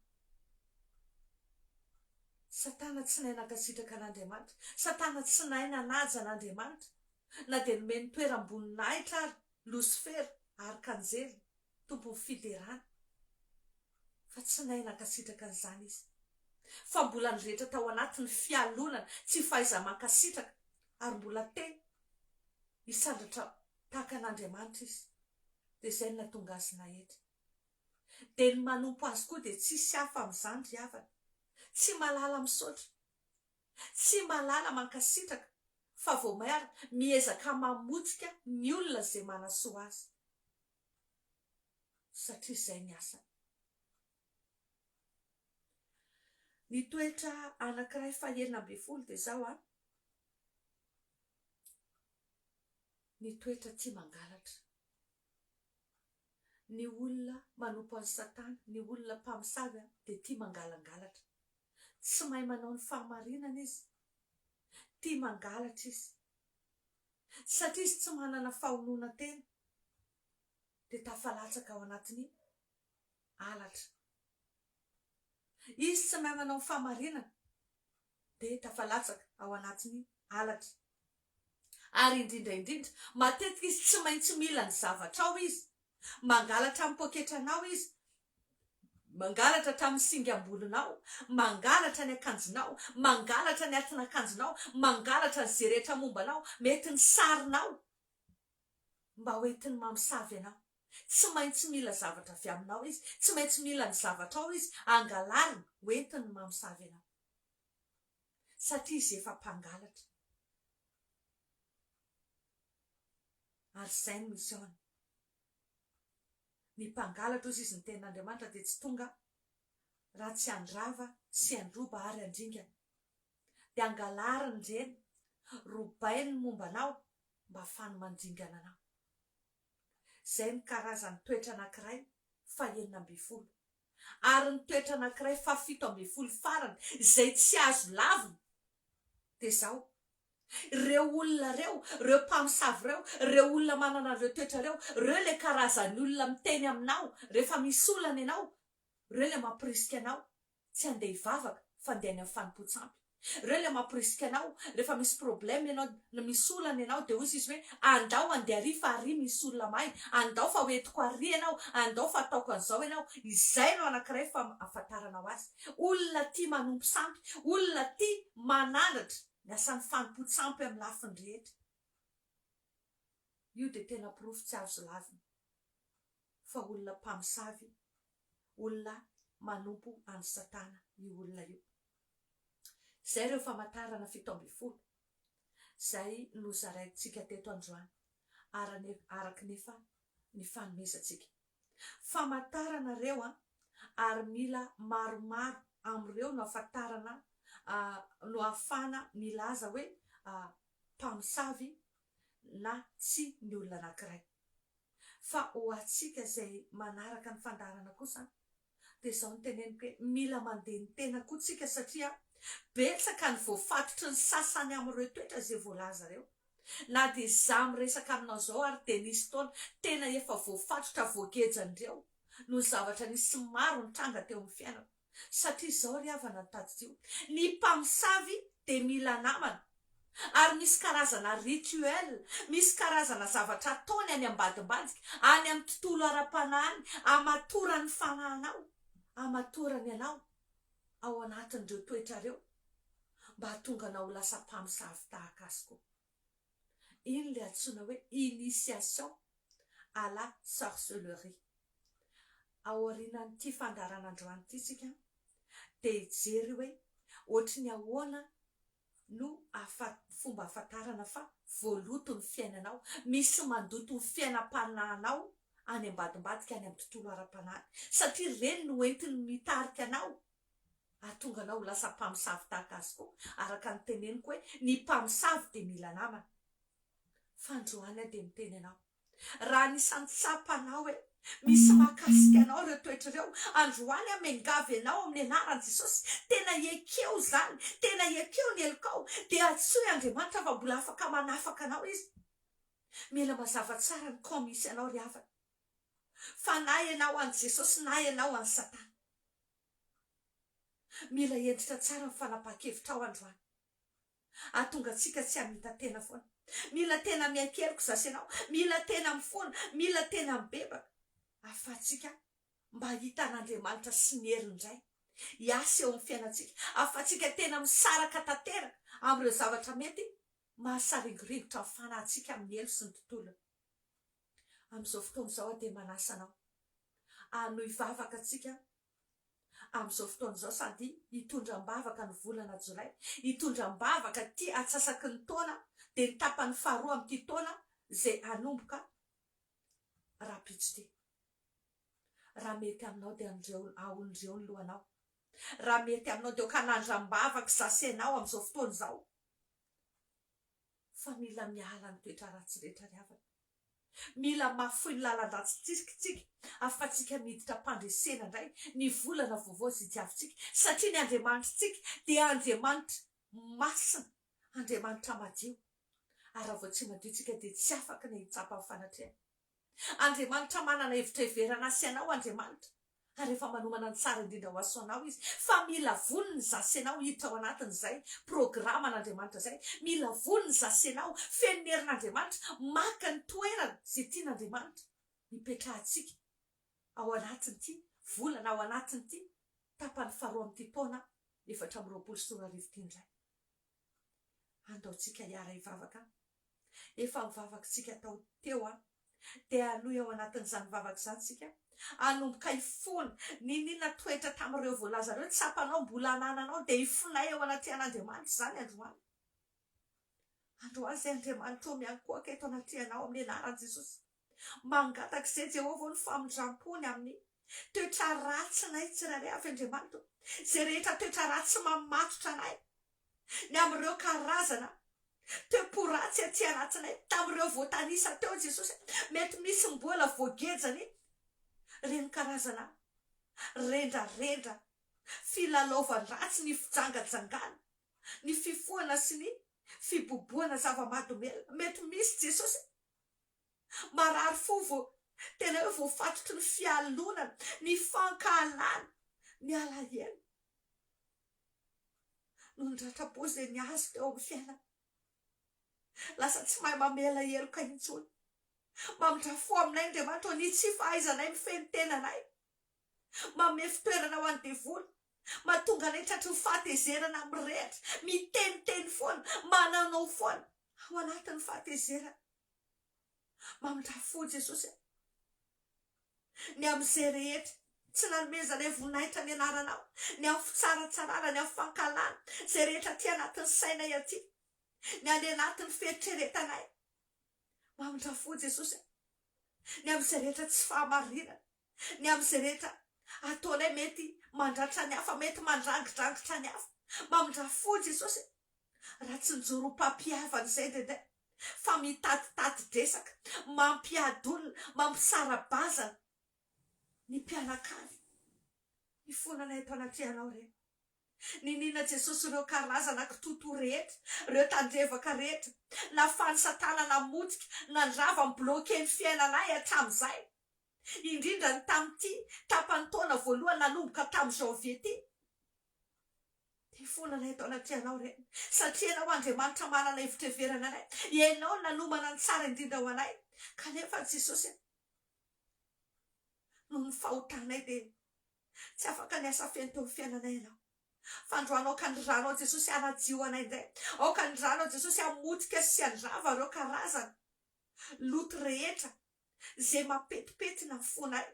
Satana tsy nahay nankasitraka an'Andriamanitra. Satana tsy nahay nanaja an'Andriamanitra. Na dia nomeny toeram-boninahitra ary Losifera, arkanjely, tompon'ny fiderana. Fa tsy nahay nankasitraka an'izany izy. Fa mbola nirehitra tao anatin'ny fialonana, tsy fahaiza-mankasitraka, ary mbola te hisandratra tahaka an'Andriamanitra izy. Dia izay no nahatonga azy nahetra. Dia ny manompo azy koa dia tsisy hafa amin'izany ry havana. Tsy mahalala misaotra. Tsy mahalala mankasitraka fa vao may ary miezaka mamotika ny olona izay manasoa azy. Satria izay ny asany. Ny toetra anankiray faha-16 dia izao an. Ny toetra tia mangalatra. Ny olona manompo an'i Satana, ny olona mpamosavy dia tia mangalangalatra. Tsy mahay manao ny fahamarinana izy. Tia mangalatra izy. Satria izy tsy manana fahononan-tena dia tafalatsaka ao anatin'ny halatra. Izy tsy mahay manao ny fahamarinana dia tafalatsaka ao anatin'ny halatra. Ary indrindra indrindra, matetika izy tsy maintsy mila ny zavatrao izy. Mangalatra amin'ny poketranao izy, mangalatra hatramin'ny singam-bolonao, mangalatra ny akanjonao, mangalatra ny atin'akanjonao, mangalatra ny ze rehetra momba anao, mety ny sarinao mba ho entiny mamosavy anao. Tsy maintsy mila zavatra avy aminao izy, tsy maintsy mila ny zavatrao izy, angalariny ho entiny mamosavy anao. Satria izy efa mpangalatra. Ary izay no mission-ny. Ny mpangalatra hozy izy ny tenin'Andriamanitra dia tsy tonga raha tsy handrava sy handroba ary handringana. Dia angalariny ireny, robainy ny momba anao mba hafahany mandringana anao. Izay ny karazan'ny toetra anankiray faha-16. Ary ny toetra anankiray faha-17 farany izay tsy azo lavina dia izao, Ireo olona ireo, ireo mpamosavy ireo, ireo olona manana an'ireo toetra ireo, ireo ilay karazan'ny olona miteny aminao rehefa misy olana ianao, ireo ilay mampirisika anao tsy handeha hivavaka fa handeha any amin'ny fanompoan-tsampy. Ireo ilay mampirisika anao rehefa misy problème ianao, misy olana ianao dia hoy izy hoe andao handeha ary fa ary misy olona mahay, andao fa hoentiko ary ianao, andao fa ataoko an'izao ianao. Izay no anankiray fahafantaranao azy. Olona tia manompo sampy, olona tia manandratra ny asan'ny fanompoan-tsampy amin'ny lafiny rehetra. Io dia tena porofo tsy azo lavina fa olona mpamosavy, olona manompo an'i Satana io olona io. Izay ireo famantarana 17 izay nozaraintsika teto androany. Araka nefa ny fanomezantsika. Famantarana ireo an, ary mila maromaro amin'ireo no ahafantarana no ahafahana milaza hoe mpamosavy na tsia ny olona anankiray. Fa ho antsika izay manaraka ny fandaharana kosa dia izao no teneniko hoe mila mandeha ny tena koa tsika satria betsaka ny voafatotry ny sasany amin'ireo toetra izay voalaza ireo. Na dia izaho miresaka aminao izao ary dia nisy fotoana tena efa voafatotra voagejan'ireo noho ny zavatra nisy maro nitranga teo amin'ny fiainako. Satria izao ry havana no tadidio, ny mpamosavy dia mila namana ary misy karazana rituel, misy karazana zavatra ataony any ambadimbadika, any amin'ny tontolo ara-panahy any, hamatoran'ny fanahinao, hamatorany anao ao anatin'ireo toetra ireo mba hahatonga anao ho lasa mpamosavy tahaka azy koa. Iny ilay antsoina hoe initiation à la sorcellerie. Aorianan'ity fandaharana androany ity isika dia hijery hoe ohatry ny ahoana no fomba ahafantarana fa voaloto ny fiainanao, misy mandoto ny fiainam-panahinao any ambadimbadika any amin'ny tontolo ara-panahy satria ireny no entiny mitarika anao hahatonga anao ho lasa mpamosavy tahaka azy koa, araka ny teneniko hoe ny mpamosavy dia mila namana. Fa androany aho dia miteny anao, raha anisan'ny tsapanao hoe misy mahakasika anao ireo toetra ireo, androany aho miangavy anao amin'ny anaran'i Jesosy, tena ekeo izany, tena ekeo ny helokao, dia antsoy Andriamanitra fa mbola afaka manafaka anao Izy. Mila mazava tsara ny camp misy anao ry havana, fa na ianao an'i Jesosy na ianao an'i Satana. Mila hentitra tsara ny fanapahan-kevitrao androany. Hahatonga antsika tsy hamita-tena foana. Mila tena miaiky heloka za sy ianao. Mila tena mifona. Mila tena mibebaka. Ahafahantsika mba hahita an'Andriamanitra sy ny heriny indray hiasa eo amin'ny fiainantsika. Ahafahantsika tena misaraka tanteraka amin'ireo zavatra mety mahasaringoringotra ny fanahintsika amin'ny helo sy ny tontolony. Amin'izao fotoana izao aho dia manasa anao hanohy vavaka antsika amin'izao fotoana izao sady hitondra am-bavaka ny volana jolay, hitondra am-bavaka ity atsasaky ny taona dia ny tapany faharoa amin'ity taona izay hanomboka rahampitso ity. Raha mety aminao dia andreo ahondreo ny lohanao. Raha mety aminao dia aoka hanandram-bavaka izaho sy ianao amin'izao fotoana izao fa mila miala ny toetra ratsy rehetra ry havana. Mila mahafoy ny lalan-dratsintsika isika ahafahantsika miditra am-pandresena indray ny volana vaovao izay diavintsika, satria ny Andriamanitritsika dia Andriamanitra masina, Andriamanitra madio, ary raha vao tsy madio isika dia tsy afaka ny hitsapa ny fanatrehany. Andriamanitra manana hevitra heverana ahy sy anao Andriamanitra ary efa manomana ny tsara indrindra ho ahy sy anao Izy fa mila vonona izaho sy ianao hiditra ao anatin'izay programan'Andriamanitra izay, mila vonona izaho sy ianao feno ny herin'Andriamanitra maka ny toerana izay tian'Andriamanitra hipetrahantsika ao anatin'ity volana ao anatin'ity tapany faharoa amin'ity taona 2024 ity indray. Andao tsika hiara-hivavaka Efa nivavaka tsika tao teo an. Dia hanohy ao anatin'izany vavaka izany tsika. Hanomboka hifona. N'inon'inona toetra tamin'ireo voalaza ireo tsapanao mbola anananao dia hifonay eo anatrehan'Andriamanitra izany androany. Androany izay Andriamanitra ô miankohoka eto anatrehanao amin'ny anaran'i Jesosy. Mangataka izay Jehovah ô ny famindram-pony amin'ny toetra ratsinay tsirairay avy Andriamanitra ô. Izay rehetra toetra ratsy mamatotra anay. Ny amin'ireo karazana toe-po ratsy aty anatinay, tamin'ireo voatanisa teo Jesosy, mety misy mbola voagejany ireny karazana rendrarendra, filalaovan-dratsy, ny fijangajangana, ny fifohana sy ny fibobohana zava-mahadomelina. Mety misy Jesosy marary fo vao tena hoe voafatotry ny fialonana, ny fankahalana, ny alahelo. Noho ny ratram-po izay nihazo teo amin'ny fiainana. Lasa tsy mahay mamela heloka intsony. Mamindrà fo aminay Andriamanitra ô, ny tsy fahaizanay mifehy ny tenanay. Manome fitoerana ho an'ny devoly. Mahatonga anay tratry ny fahatezerana mirehitra, miteniteny foana, mananao foana ao anatin'ny fahatezerana. Mamindrà fo Jesosy a. Ny amin'izay rehetra tsy nanomezanay voninahitra ny anaranao, ny amin'ny fitsaratsarana, ny amin'ny fankahalana, izay rehetra aty anatin'ny sainay aty, ny any anatin'ny fieritreretanay. Mamindrà fo Jesosy a! Ny amin'izay rehetra tsy fahamarinana, ny amin'izay rehetra ataonay mety mandratra ny hafa, mety mandrangidrangitra ny hafa. Mamindrà fo Jesosy a! Raha tsy nijoro ho mpampihavana izay indraindray fa mitatitati-dresaka, mampiady olona, mampisara-bazana ny mpianakavy. Mifonana eto anatrehanao re. Niniana Jesosy ireo karazana kitoatoa rehetra, ireo tandrevaka rehetra, nafahan'i Satana namotika, nandrava, ni-bloquer ny fiainanay hatramin'izay, indrindra ny tamin'ity tapany taona voalohany nanomboka tamin'ny janvier ity. Mifonana eto anatrehanao re, satria Ianao Andriamanitra manana hevitra heverana anay, Ianao no nanomana ny tsara indrindra ho anay, kanefa Jesosy a, noho ny fahotanay dia Tsy afaka niasa feno teo amin'ny fiainanay Ianao. Fandroana aoka ny ranao Jesosy hanadio anay indray. Aoka ny ranao Jesosy hamotika sy handrava ireo karazana loto rehetra izay mampetipetina ny fonay.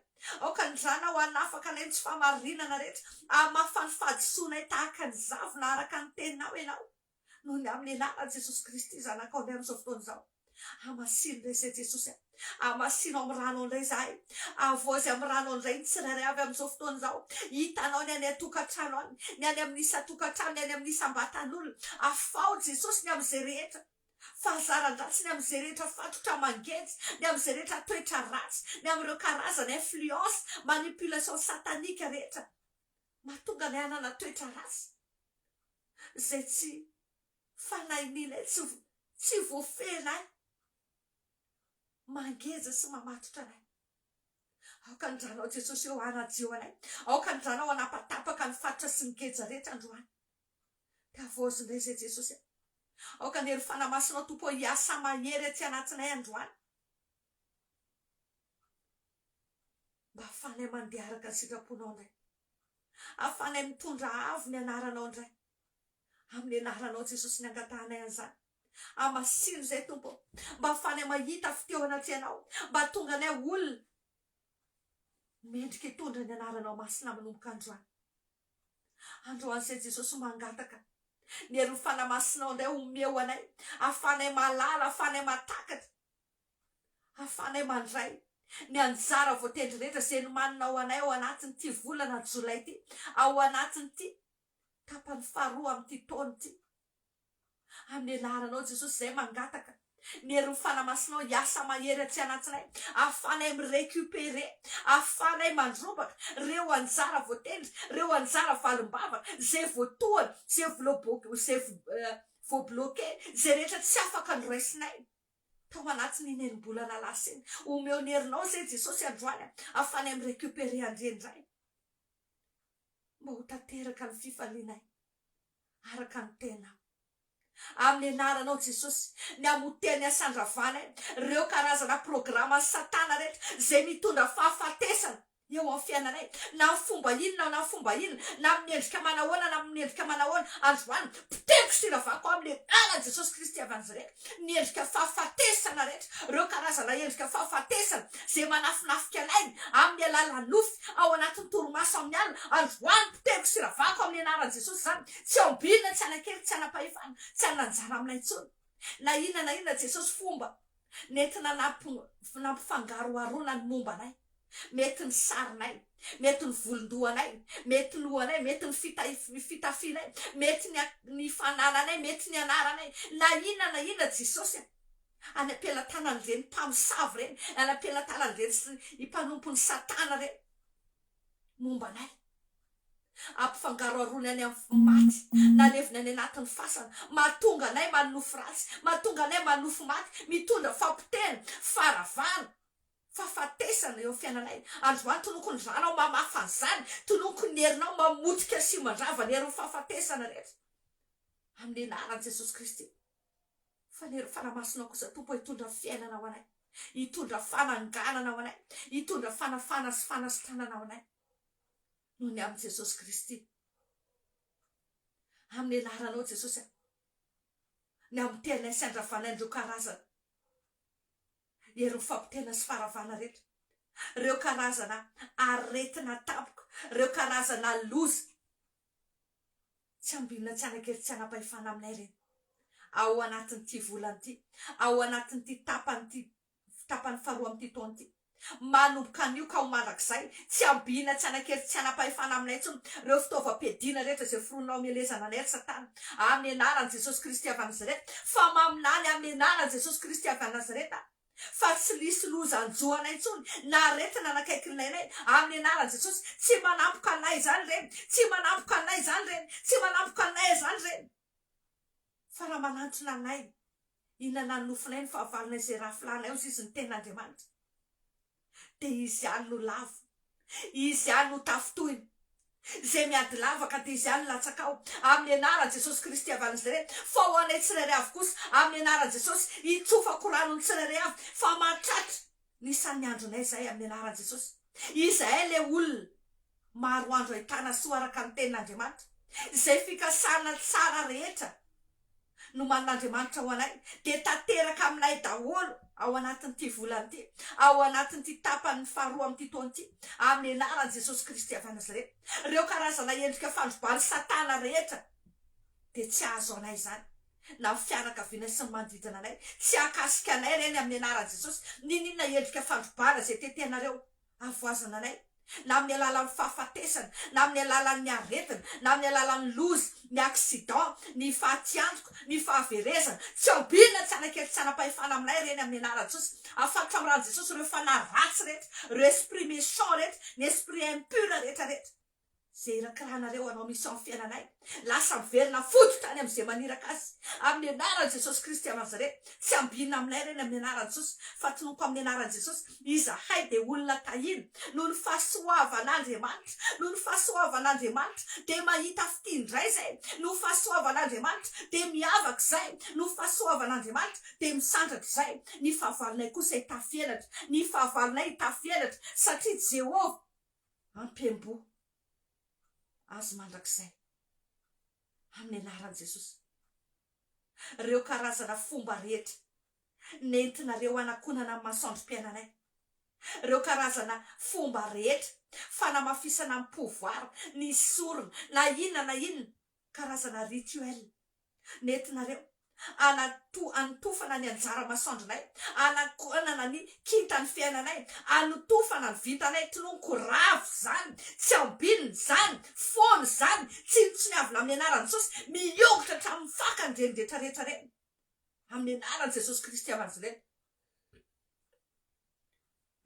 Aoka ny ranao hanafaka anay ny tsy fahamarinana rehetra, hamafa ny fahadisoanay tahaka ny zavona araka ny teninao Ianao. Noho ny amin'ny anaran'i Jesosy Kristy Zanakao indray amin'izao fotoana izao. Hamasino indray izay Jesosy a. Hamasino amin'ny ranao indray izahay. Havaozy amin'ny ranao indray ny tsirairay avy amin'izao fotoana izao. Hitanao ny any an-tokantrano any, ny any amin'ny isan-tokantrano, ny any amin'ny isam-batan'olona. Afaho Jesosy ny amin'izay rehetra fahazaran-dratsy, ny amin'izay rehetra fatotra mangeja, ny amin'izay rehetra toetra ratsy, ny amin'ireo karazana influence, manipulation satanique rehetra mahatonga anay hanana toetra ratsy. izay tsy fanahininay, tsy tsy voafehinay, mangeja sy mamatotra anay. Aoka ny ranao Jesosy eo hanadio anay. Aoka ny ranao hanapatapaka ny fatotra sy ny geja rehetra androany. Dia havaozy indray izay Jesosy a. Aoka ny hery Fanahy Masinao Tompo hiasa mahery aty anatinay androany. Mba hahafahanay mandeha araka ny sitraponao indray. Ahafahanay mitondra avo ny anaranao indray. Amin'ny anaranao Jesosy ny angatahanay an'izany. Hamasino izay Tompo ô. Mba ahafahanay mahita fitia eo anatrehanao. Mba hahatonga anay ho olona mendrika hitondra ny anaranao masina manomboka androany. Androany izay Jesosy mangataka ny herin'ny Fanahy Masinao indray omeo anay. Ahafahanay mahalala, ahafahanay mahatakatra. Ahafahanay mandray ny anjara voatendry rehetra izay nomanina ho anay ao anatin'ity volana jolay ity, ao anatin'ity tapany faharoa amin'ity taona ity. Amin'ny anaranao Jesosy izay mangataka ny herin'ny Fanahy Masinao hiasa mahery aty anatinay, ahafahanay mi-recuperer, ahafahanay mandrombaka ireo anjara voatendry, ireo anjara valim-bavaka, izay voatohana, izay izay voabloquer, izay rehetra tsy afaka noraisinay. Tao anatin'iny enim-bolana lasa iny. Omeo ny herinao izay Jesosy androany a, ahafahanay mi-recuperer an'ireny indray. Mba ho tanteraka ny fifalianay araka ny tenao. Amin'ny anaranao Jesosy, ny hamotehan'ny asandravanay ireo karazana programan'i satana rehetra izay mitondra fahafatesana. eo amin'ny fiainanay, na amin'ny fomba inona na amin'ny fomba inona, na amin'ny endrika manahoana na amin'ny endrika manahoana, androany, potehiko sy ravako amin'ny anaran'i Jesosy Kristy avy Nazareta, ny endrika fahafatesana rehetra, ireo karazana endrika fahafatesana izay manafinafika anay amin'ny alalan'ny nofy, ao anatin'ny torimaso amin'ny alina, androany, potehiko sy ravako amin'ny anaran'i Jesosy izany, tsy ao am-bilona, tsy hanan-kery, tsy hanam-pahefana, tsy hanana anjara aminay intsony, na inona na inona Jesosy fomba nentina nampifangaroharoana ny momba anay. Mety ny sarinay, mety ny volon-dohanay, mety lohanay, mety ny fitafianay, mety ny ny fanananay, mety ny anaranay, na inona na inona Jesosy a! Any am-pelatanan'ireny mpamosavy ireny, any am-pelatanan'ireny mpanompon'i Satana ireny, momba anay. Ampifangaroharoany any amin'ny maty, naleviny any anatin'ny fasana, mahatonga anay manonofy ratsy, mahatonga anay manonofy maty, mitondra fampotehana, faharavana. Fahafatesana eo amin'ny fiainanay. Androany tononiko ny ranao mamafa an'izany, tononiko ny herinao mamotika sy mandrava ny herin'ny fahafatesana rehetra. Amin'ny anaran'i Jesosy Kristy. Fa ny herin'ny Fanahy Masinao kosa Tompo hitondra fiainana ho anay, hitondra fananganana ho anay, hitondra fanafana sy fanasitranana ho anay. Noho ny amin'i Jesosy Kristy. Amin'ny anaranao Jesosy, ny hamotehanay sy handravanay an'ireo karazana Ireo fampitena sy faharavana rehetra, ireo karazana aretina tampoka, ireo karazana loza, tsy ambinina tsy hanan-kery tsy hanam-pahefana aminay ireny. Ao anatin'ity volana ity, ao anatin'ity tapan'ity. tapany faharoa amin'ity taona ity. Manomboka anio ka ho mandrakizay, tsy ambina, tsy hanan-kery, tsy hanam-pahefana aminay intsony ireo fitaovam-piadiana rehetra izay foronina ao amelezana anay ry Satana, amin'ny anaran'i Jesosy Kristy avy any Nazareta, fa maminany amin'ny anaran'i Jesosy Kristy avy any Nazareta fa tsy lisy loza hanjo anay intsony na aretina hanakaiky anay, amin'ny anaran'i Jesosy, tsy manampoka anay izany ireny, tsy manampoka anay izany ireny, tsy manampoka anay izany ireny, fa raha manantona anay Hihinana ny nofonay ny fahavalonay izay rafilahinay hozy izy ny tenin'Andriamanitra. Dia izy ihany no lavo. Izy ihany no tafintohina. Izay miady lavaka dia izy ihany no latsaka ao. Amin'ny anaran'i Jesosy Kristy avy any Nazareta. Fa ho anay tsirairay avy kosa, amin'ny anaran'i Jesosy, hitsofako rano ny tsirairay avy fa mahatratra ny isan'ny andronay izahay amin'ny anaran'i Jesosy. Izahay ilay olona maro andro ahitana soa araka ny tenin'Andriamanitra. Izay fikasana tsara rehetra. nomanin'Andriamanitra ho anay dia tanteraka aminay daholo ao anatin'ity volana ity, ao anatin'ity tapany faharoa amin'ity taona ity, amin'ny anaran'i Jesosy Kristy avy any Nazareta. Ireo karazana endrika fandroban'i Satana rehetra dia tsy hahazo anay izany, na ny fianakavianay sy ny manodidina anay. Tsy hahakasika anay ireny amin'ny anaran'i Jesosy, n'inon'inona endrika fandrobana izay tetehanareo. havoazana anay, na amin'ny alalan'ny fahafatesana, na amin'ny alalan'ny aretina, na amin'ny alalan'ny loza, ny accident, ny fahatiantoka, ny fahaverezana, tsy ambinina, tsy hanakely, tsy hanam-pahefana aminay ireny amin'ny anaran'i Jesosy. Afatotra amin'ny ran'i Jesosy ireo fanahy ratsy rehetra, ireo esprit méchant rehetra, ny esprit impur rehetra rehetra. Izay irakirahanareo hanao mission amin'ny fiainanay, lasa miverina fototra any amin'izay maniraka azy, amin'ny anaran'i Jesosy Kristy avy Nazareta, tsy ambinina aminay ireny amin'ny anaran'i Jesosy, fa tononiko amin'ny anaran'i Jesosy, izahay dia olona tahiana, noho ny fahasoavan'Andriamanitra, noho ny fahasoavan'Andriamanitra, dia mahita fitia indray izay, noho fahasoavan'Andriamanitra, dia miavaka izay, noho fahasoavan'Andriamanitra, dia misandratra izay, ny fahavalonay kosa hitafy elatra, ny fahavalonay hitafy elatra, satria Jehovah. Ampiamboho azy mandrakizay amin'ny anaran'i Jesosy ireo karazana fomba rehetra nentinareo hanakonana ny masoandrom-piainanay, ireo karazana fomba rehetra fanamafisana ny pouvoir, ny sorona, na inona na inona karazana rituel. nentinareo anato anotofana ny anjara masoandronay, anakonana ny kintan'ny fiainanay, anotofana ny vintanay, tononiko ravo izany, tsy ambinina izany, foana izany, tsinontsiniavina amin'ny anaran'i Jesosy, miongotra hatramin'ny fakany ireny rehetra rehetra ireny, amin'ny anaran'i Jesosy Kristy avy Nazareta.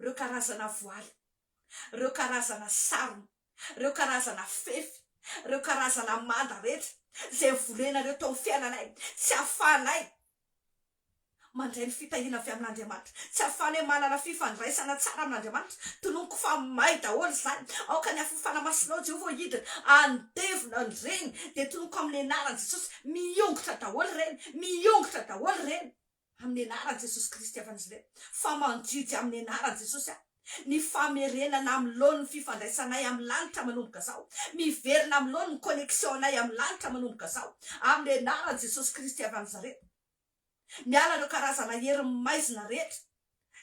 Ireo karazana voaly, ireo karazana sarona, ireo karazana fefy, ireo karazana manda rehetra izay novolenareo tao amin'ny fiainanay, tsy ahafahanay mandray ny fitahiana avy amin'Andriamanitra, tsy ahafahanay manana fifandraisana tsara amin'Andriamanitra. Tononiko fa may daholo izany. Aoka ny afon'ny Fanahy Masinao, Jehovah, hidina handevona an'ireny. Dia tononiko amin'ny anaran'i Jesosy, miongotra daholo ireny, miongotra daholo ireny. Amin'ny anaran'i Jesosy Kristy avy Nazareta, fa mandidy amin'ny anaran'i Jesosy aho, ny famerenana amin'ny laoniny ny fifandraisanay amin'ny lanitra manomboka izao, miverina amin'ny laoniny ny connexion-nay amin'ny lanitra manomboka izao, amin'ny anaran'i Jesosy Kristy avy Nazareta. Miala ireo karazana hery maizina rehetra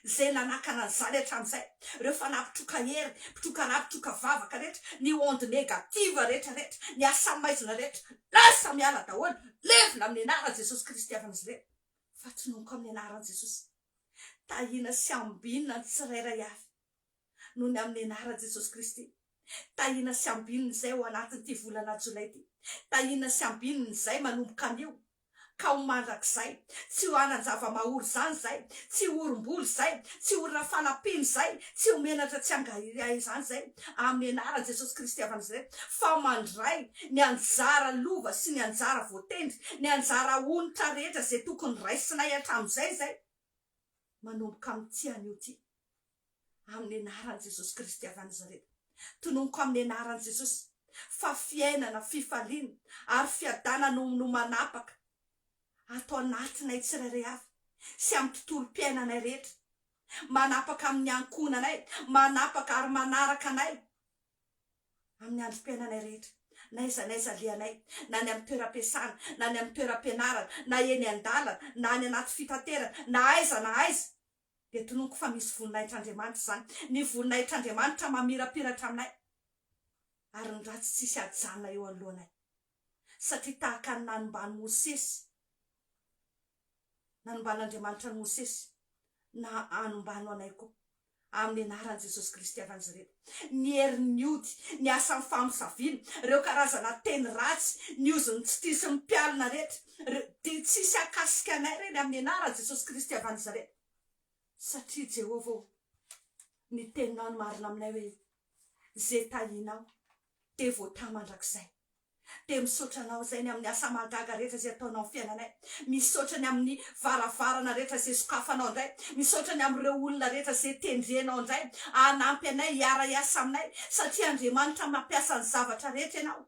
izay nanakana an'izany hatramin'izay, ireo fanahy mpitroka hery, mpitroka ra, mpitroka vavaka rehetra, ny onde négative rehetra rehetra, ny asa maizina rehetra, lasa miala daholo, levona amin'ny anaran'i Jesosy Kristy avy Nazareta, fa tononiko amin'ny anaran'i Jesosy, tahiana sy ambinina ny tsirairay avy, noho ny amin'ny anaran'i Jesosy Kristy. Tahiana sy ambinina izay ao anatin'ity volana jolay ity. Tahiana sy ambinina izay manomboka anio ka ho mandrakizay. Tsy ho hanan-java-mahory izany izay, tsy ho orim-bola izay, tsy ho olona fanampiana izay, tsy ho menatra tsy hangahiahy izany izay, amin'ny anaran'i Jesosy Kristy avy Nazareta, fa mandray ny anjara lova sy ny anjara voatendry, ny anjara onitra rehetra izay tokony raisinay hatramin'izay izay, manomboka amin'ity anio ity. Amin'ny anaran'i Jesosy Kristy avy any Nazareta. Tononiko amin'ny anaran'i Jesosy fa fiainana, fifaliana ary fiadanana no no manapaka ato anatinay tsirairay avy sy amin'ny tontolom-piainanay rehetra. Manapaka amin'ny ankohonanay, manapaka ary manaraka anay amin'ny androm-piainanay rehetra, na aiza na aiza alehanay, na any amin'ny toeram-piasana, na any amin'ny toeram-pianarana, na eny an-dalana, na any anaty fitaterana, na aiza na aiza. Dia tononiko fa misy voninahitr'Andriamanitra izany. Ny voninahitr'Andriamanitra mamirapiratra aminay, ary ny ratsy tsisy hajanona eo anoloanay. Satria tahaka ny nanomban'i Mosesy, nanomban'Andriamanitra an'i Mosesy, Na anombano anay koa. Amin'ny anaran'i Jesosy Kristy avy Nazareta. Ny herin'ny ody, ny asan'ny famosaviana, ireo karazana teny ratsy, ny ozon'ny tsy tia sy ny mpialona rehetra, ireo, dia tsisy hahakasika anay ireny amin'ny anaran'i Jesosy Kristy avy Nazareta. Satria Jehovah ô, ny teninao no marina aminay hoe, Ze tahinao dia voatahy mandrakizay. Dia misaotra Anao izay ny amin'ny asa mahagaga rehetra izay ataonao amin'ny fiainanay. Misaotra ny amin'ny varavarana rehetra izay sokafanao indray. Misaotra ny amin'ireo olona rehetra izay tendrenao indray hanampy anay hiara-hiasa aminay. Satria Andriamanitra mampiasa ny zavatra rehetra Ianao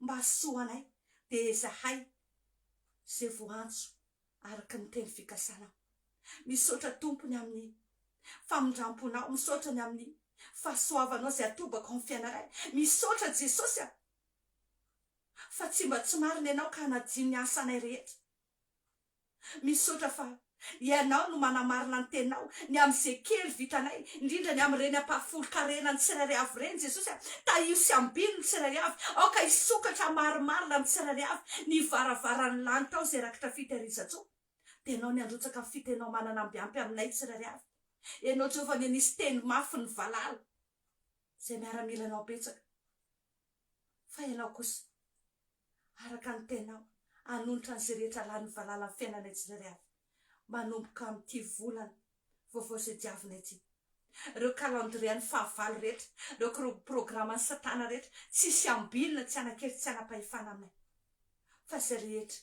mba hahasoa anay. Dia izahay izay voantso araka ny teny fikasanao. Misaotra Tompo ny amin'ny famindramponao. Misaotra ny amin'ny fahasoavanao izay atobako amin'ny fiainanay. Misaotra Jesosy a! Fa tsy mba tsy marina Ianao ka hanadino ny asanay rehetra. Misaotra fa Ianao no manamarina ny teninao, ny amin'izay kely vitanay, indrindra ny amin'ireny ampahafolon-karena ny tsirairay avy ireny, Jesosy a! Tahio sy ambino ny tsirairay avy, aoka hisokatra marimarina amin'ny tsirairay avy ny varavaran'ny lanitra ao izay rakitra fitehirizan-tsoa. Dia Ianao ny handrotsaka ny fitenao manana amby ampy aminay tsirairay avy. Ianao Jehovah anie nisy teny mafy nivalala izay miaramilanao betsaka. Fa Ianao kosa, araka ny Teninao, hanonitra an'izay rehetra lanin'ny valala amin'ny fiainanay tsirairay avy, manomboka amin'ity volana vaovao izay diavinay ity. Ireo calendrier-n'ny fahavalo rehetra, ireo programan'i Satana rehetra, tsisy ambilona, tsy hanan-kery, tsy hanam-pahefana aminay. Fa izay rehetra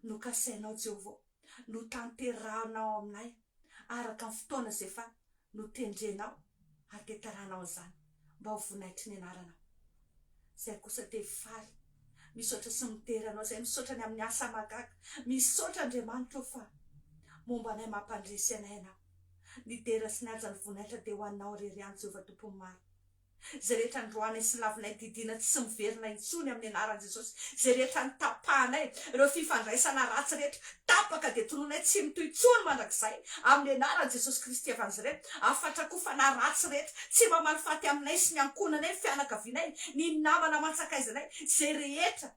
nokasainao, Jehovah, no tanterahinao aminay araka ny fotoana izay efa notendrenao hahatetaranao an'izany mba ho voninahitry ny anaranao. Izay kosa dia faly misaotra sy midera anao izay, misaotra ny amin'ny asa mahagaga, misaotra Andriamanitra o fa momba anay mampandresy anay ianao. Ny dera sy ny haja ny voninahitra dia ho anao irery ihany Jehovah Tompon'ny maro. Izay rehetra androanay sy lavinay didiana tsy miverina intsony amin'ny anaran'i Jesosy. Izay rehetra notapahanay, ireo fifandraisana ratsy rehetra, tapaka dia tononay tsy mitohy intsony mandrakizay amin'ny anaran'i Jesosy Kristy avy Nazareta. Hafatra koa fanahy ratsy rehetra, tsy mamaly faty aminay sy ny ankohonanay, ny fianakavianay, ny namana aman-tsakaizanay, izay rehetra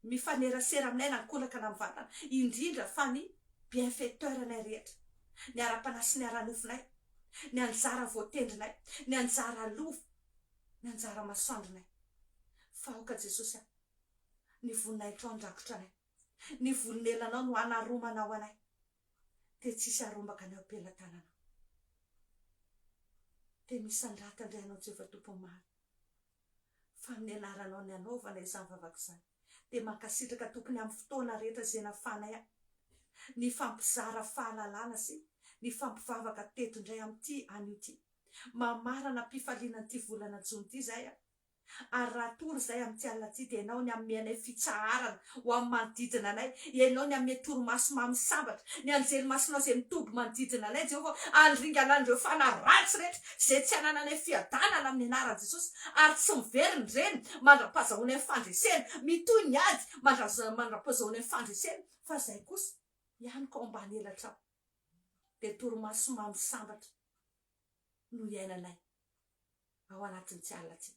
mifanerasera aminay na ankolaka na mivantana, indrindra fa ny bienfaiteur-nay rehetra, ny ara-panahy sy ny ara-nofonay. ny anjara voatendrinay, ny anjara lova, ny anjara masoandronay. Fa aoka Jesosy a, ny voninahitrao handrakotra anay, ny volonelanao no hanaromanao anay, dia tsy hisy harombaka anay ao am-pelatananao. Dia misandrata indray Anao Jehovah Tompon'ny maro. Fa amin'ny anaranao ny hanaovana izany vavaka izany. Dia mankasitraka Tompony amin'ny fotoana rehetra izay nahafahanay nifampizara fahalalana sy nifampivavaka teto indray amin'ity anio ity. Mamarana am-pifaliana an'ity volana jona ity izahay ary raha hatory izahay amin'ity alina ity dia Ianao ny hanome anay fitsaharana ho amin'ny manodidina anay, Ianao ny hanome torimaso mamy sambatra, ny anjely masinao izay mitoby manodidina anay Jehovah handringana an'ireo fanahy ratsy rehetra izay tsy anananay fiadanana amin'ny anaran'i Jesosy ary tsy miverina ireny mandra-pahazahoanay fandresena, mitohy ny ady mandra-pahazahoanay fandresena fa izay kosa ihany ka ao ambany elatrao dia torimaso mamy sambatra no iainanay ao anatin'ity alina ity.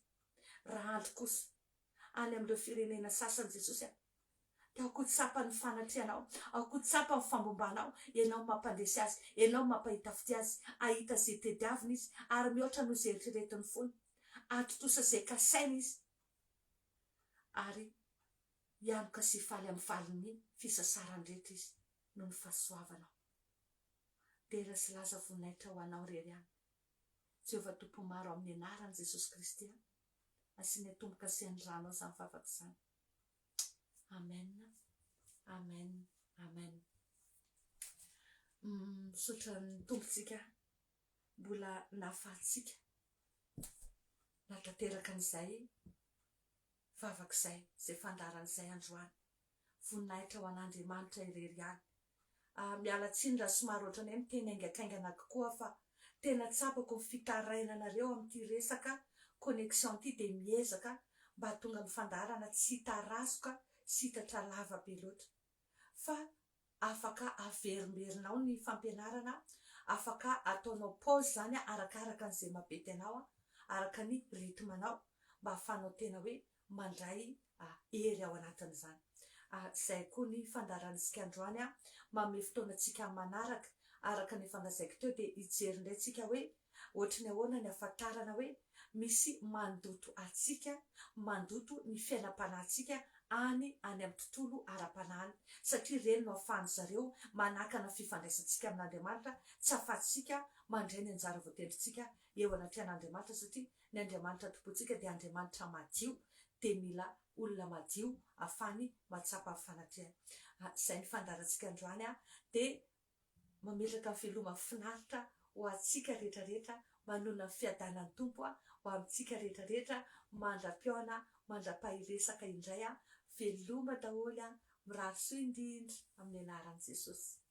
Raha andro kosa any amin'ireo firenena sasany Jesosy a! Dia ao koa tsapa ny fanatrehanao, ao koa tsapa ny fambombanao, Ianao no mampandresy azy, Ianao no mampahita fitia azy, hahita izay tediaviny izy, ary mihoatra noho izay eritreretin'ny fony. Hahatontosa izay kasainy izy, ary hianoka sy hifaly amin'ny valin'ny fisasarany rehetra izy, noho ny fahasoavanao. Dera sy laza voninahitra ho Anao irery ihany, Jehovah Tompon'ny maro, amin'ny anaran'i Jesosy Kristy a. Asiana tombo-kase ny ranao izany vavaka izany. Amen. Amen. Amen. Misaotra ny Tompontsika mbola nahafahantsika nahatanteraka an'izay vavaka izay, izay fandaharana izay androany. Voninahitra ho an'Andriamanitra irery ihany. Ah, miala tsiny raha somary ohatran'ny hoe miteny haingankaingana kokoa fa tena tsapako ny fitarainanareo amin'ity resaka connexion ity dia miezaka mba hahatonga ny fandaharana tsy hitarazoka sy hitatra lava be loatra. Fa afaka averimberinao ny fampianarana, afaka ataonao pause izany arakaraka an'izay mampety anao, araka ny rythme anao mba hahafahanao tena hoe mandray hery ao anatin'izany. Izay koa ny fandaharantsika androany, manome fotoana antsika manaraka. Araka ny efa nolazaiko teo dia hijery indray tsika hoe ohatry ny ahoana ny ahafantarana hoe misy mandoto antsika, mandoto ny fiainam-panahintsika any any amin'ny tontolo ara-panahy any. Satria ireny no ahafahan-dry zareo manakana ny fifandraisantsika amin'Andriamanitra, tsy ahafahantsika mandray ny anjara voatendrintsika eo anatrehan'Andriamanitra satria ny Andriamanitra tompointsika dia Andriamanitra madio dia mila olona madio afany mahatsapa ny fanatrehany. Izay ny fandaharantsika androany dia mametraka ny veloma finaritra ho antsika rehetra rehetra, manonona ny fiadanan'ny Tompo ho amintsika rehetra rehetra mandra-pihaona mandra-pahiresaka indray veloma daholo mirary soa indrindra amin'ny anaran'i Jesosy.